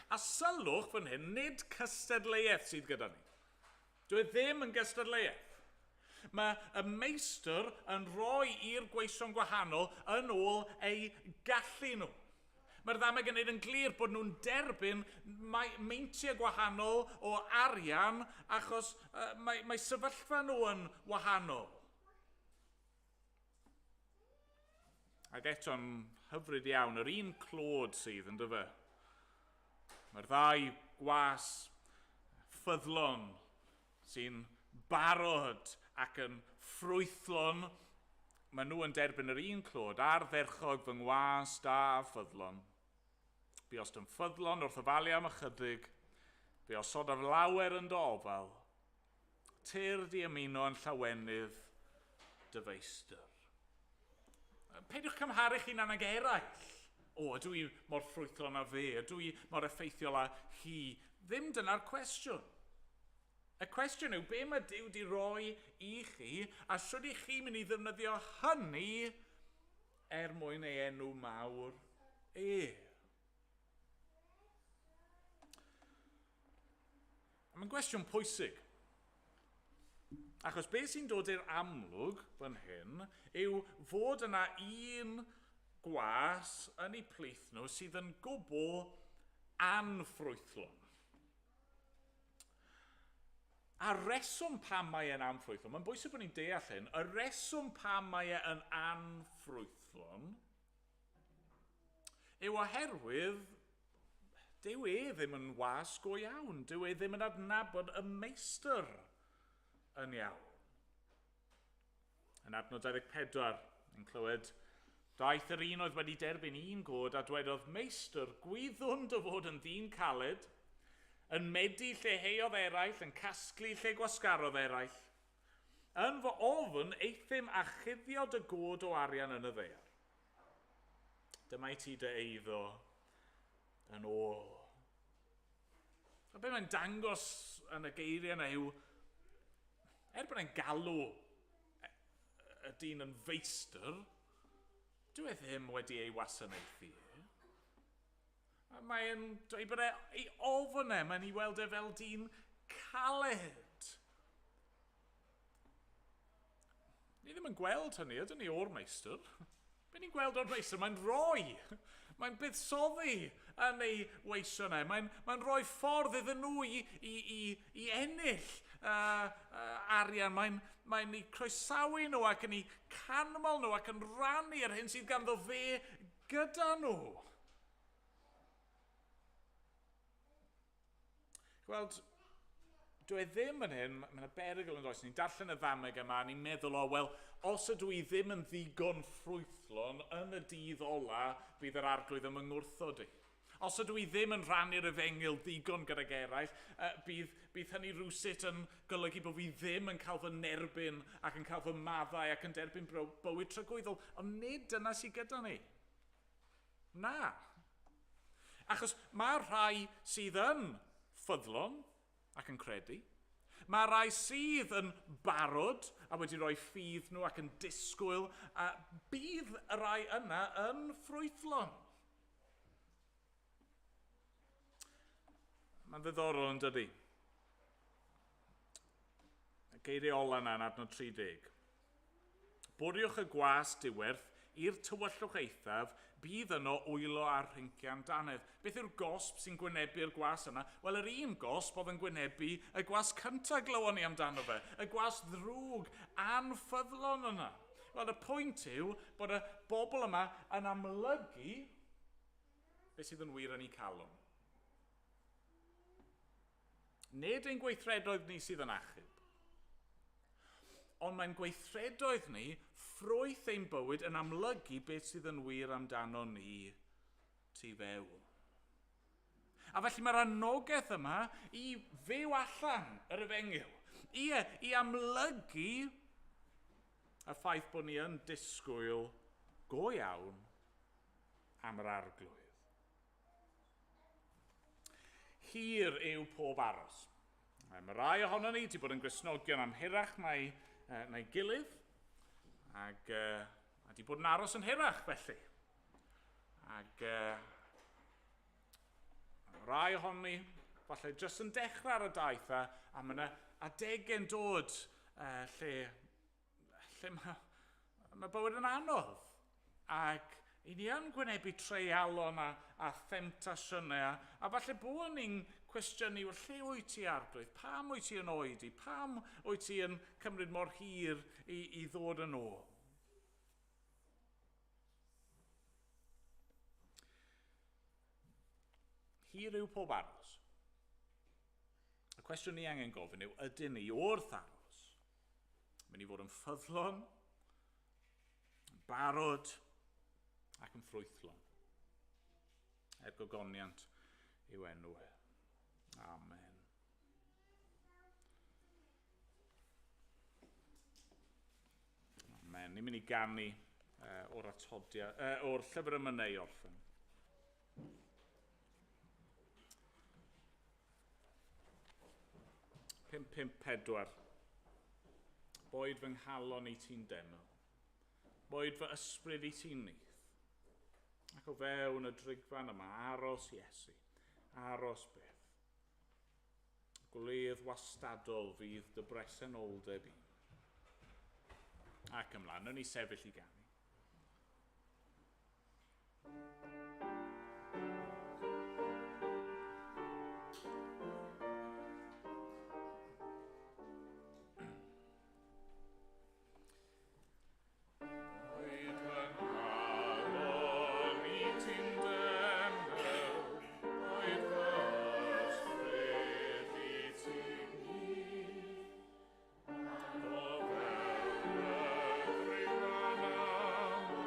A sylwch fan hyn, nid cystadleuaeth sydd gyda ni. Dwi e ddim yn gystadleuaeth. Mae y meistr yn rhoi i'r gweision gwahanol yn ôl eu gallu nhw. Mae'r ddameg yn gwneud yn glir bod nhw'n derbyn meintiau gwahanol o arian achos mae, mae sefyllfa nhw yn wahanol. Ac eto'n hyfryd iawn, yr un clod sydd yn dyfe. Mae'r ddau gwas ffyddlon sy'n barod ac yn ffrwythlon, maen nhw yn derbyn yr un clod, ardderchog fy ngwas da a ffyddlon. Buost yn ffyddlon wrth ofalu am ychydig, fe osodaf lawer yn dy ofal. Tyrd i ymuno yn llawenydd dy feistr. Peidiwch cymharu chi'n ag eraill. O, ydw i mor ffrwythlon â fe? Ydw i mor effeithiol â hi? Ddim dyna'r cwestiwn. Y cwestiwn yw, be mae Duw di roi i chi, a sut i chi mynd i ddefnyddio hynny er mwyn ei enw mawr e? A mae'n gwestiwn pwysig. Achos beth sy'n dod i'r amlwg fan hyn yw fod yna un gwas yn eu plith nhw sydd yn gwbl anffrwythlon. A reswm pam mae e'n anffrwythlon, mae'n bwysig bod ni'n deall hyn, y reswm pam mae e'n anffrwythlon yw oherwydd dyw e ddim yn was go iawn, dyw e ddim yn adnabod y meistr yn iawn. Yn adnod 24, yn clywed, daeth yr un oedd wedi derbyn un god a dwedodd, Meistr, gwyddwn dy fod yn ddyn caled, yn medi lle heiodd eraill, yn casglu lle gwasgarodd eraill. Yn fy ofn, euthum a chuddio dy god o arian yn y ddaear. Dyma i ti dy eiddo yn ôl. A be mae'n dangos yn y geiriau yna yw, er bod e'n galw y dyn yn feistr, dyw e ddim wedi ei wasanaethu e. Mae'n dweud bod e ei ofn e, mae'n ei weld e fel dyn caled. Ni ddim yn gweld hynny, ydyn ni, o'r meistr? Be ni'n gweld o'r meistr? Mae'n rhoi. Mae'n buddsoddi yn ei weision e. Mae'n mae rhoi ffordd iddyn nhw i, i, i, i ennill arian. Mae'n mae eu croesawu nhw ac yn eu canmol nhw ac yn rannu yr hyn sydd ganddo fe gyda nhw. Gweld, dwi e ddim yn hyn, mae yna berygl yn does. Ni'n darllen y ddameg yma, a ni'n meddwl, o, wel, os ydw i ddim yn ddigon ffrwythlon yn y dydd ola, bydd yr arglwydd yn ngwrthod i. Os ydw i ddim yn rhannu'r efengyl ddigon gydag eraill, bydd, bydd hynny rhywsut yn golygu bod fi ddim yn cael fy nerbyn ac yn cael fy maddau ac yn derbyn bywyd tragwyddol. Ond nid dyna sydd gyda ni. Na. Achos mae rhai sydd yn ffyddlon ac yn credu. Mae rhai sydd yn barod a wedi rhoi ffydd nhw ac yn disgwyl, a bydd y rhai yna yn ffrwythlon. Mae'n ddiddorol yn dydy. Y geiriau ola yna yn adnod 30. Bwriwch y gwas diwerth i'r tywyllwch eithaf, bydd yno wylo a rhincian dannedd. Beth yw'r gosb sy'n gwynebu'r gwas yna? Wel, yr un gosb oedd yn gwynebu y gwas cyntaf glywon ni amdano fe, y gwas ddrwg, anffyddlon yna. Wel, y pwynt yw bod y bobl yma yn amlygu beth sydd yn wir yn eu calon. Nid ein gweithredoedd ni sydd yn achub. Ond mae'n gweithredoedd ni, ffrwyth ein bywyd yn amlygu beth sydd yn wir amdano ni tu fewn. A felly mae'r anogaeth yma i fyw allan yr efengyl. Ie, i amlygu y ffaith bod ni yn disgwyl go iawn am yr arglwydd. Hir yw pob aros. Mae rai ohono ni wedi bod yn Gristnogion am hirach na'i, na'i gilydd, ac a wedi bod yn aros yn hirach felly. Ac rai ohono ni, falle jyst yn dechrau ar y daith, a, a mae yna adegau'n dod lle, lle mae, mae bywyd yn anodd. Ac i ni yn gwynebu treialon a, a themtasiynau, a, a falle bod ni'n cwestiynu, wel, lle wyt ti arglwydd? Pam wyt ti yn oedi? Pam wyt ti yn cymryd mor hir i, i ddod yn ôl? Hir yw pob aros. Y cwestiwn ni angen gofyn yw, ydyn ni wrth aros? Mynd i fod yn ffyddlon, yn barod ac yn ffrwythlon. Er gogoniant yw enw e. Amen. Amen. Ni'n mynd i ganu o'r atodiad, o'r llyfr emynau i orffen. Pump, pump, pedwar. Boed fy nghalon i ti'n deml. Boed fy ysbryd i ti'n nyth. Ac o fewn y drigfan yma, aros Iesu, aros byth. Gwledd wastadol fydd dy bresenoldeb i. Ac ymlaen, wnawn ni sefyll i ganu. Boed fy nghalon i ti'n deml, boed fy ysbryd i ti'n nyth. Ac o fewn y drigfan yma, aros Iesu.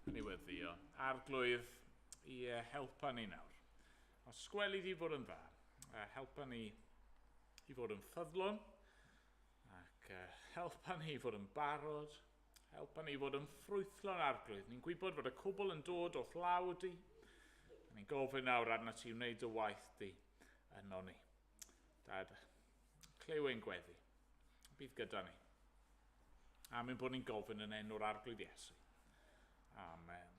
Yn ei weddio. Arglwydd, i helpa ni nawr. Os gweli di fod yn dda, helpa ni i fod yn ffyddlon, ac helpa ni i fod yn barod, helpa ni i fod yn ffrwythlon, Arglwydd. Ni'n gwybod fod y cwbl yn dod o'th law di. A ni'n gofyn nawr arna ti wneud y waith di yno ni. Dad, clyw ein gweddi. Bydd gyda ni. Am ein bod ni'n gofyn yn enw'r Arglwydd Iesu. Amen.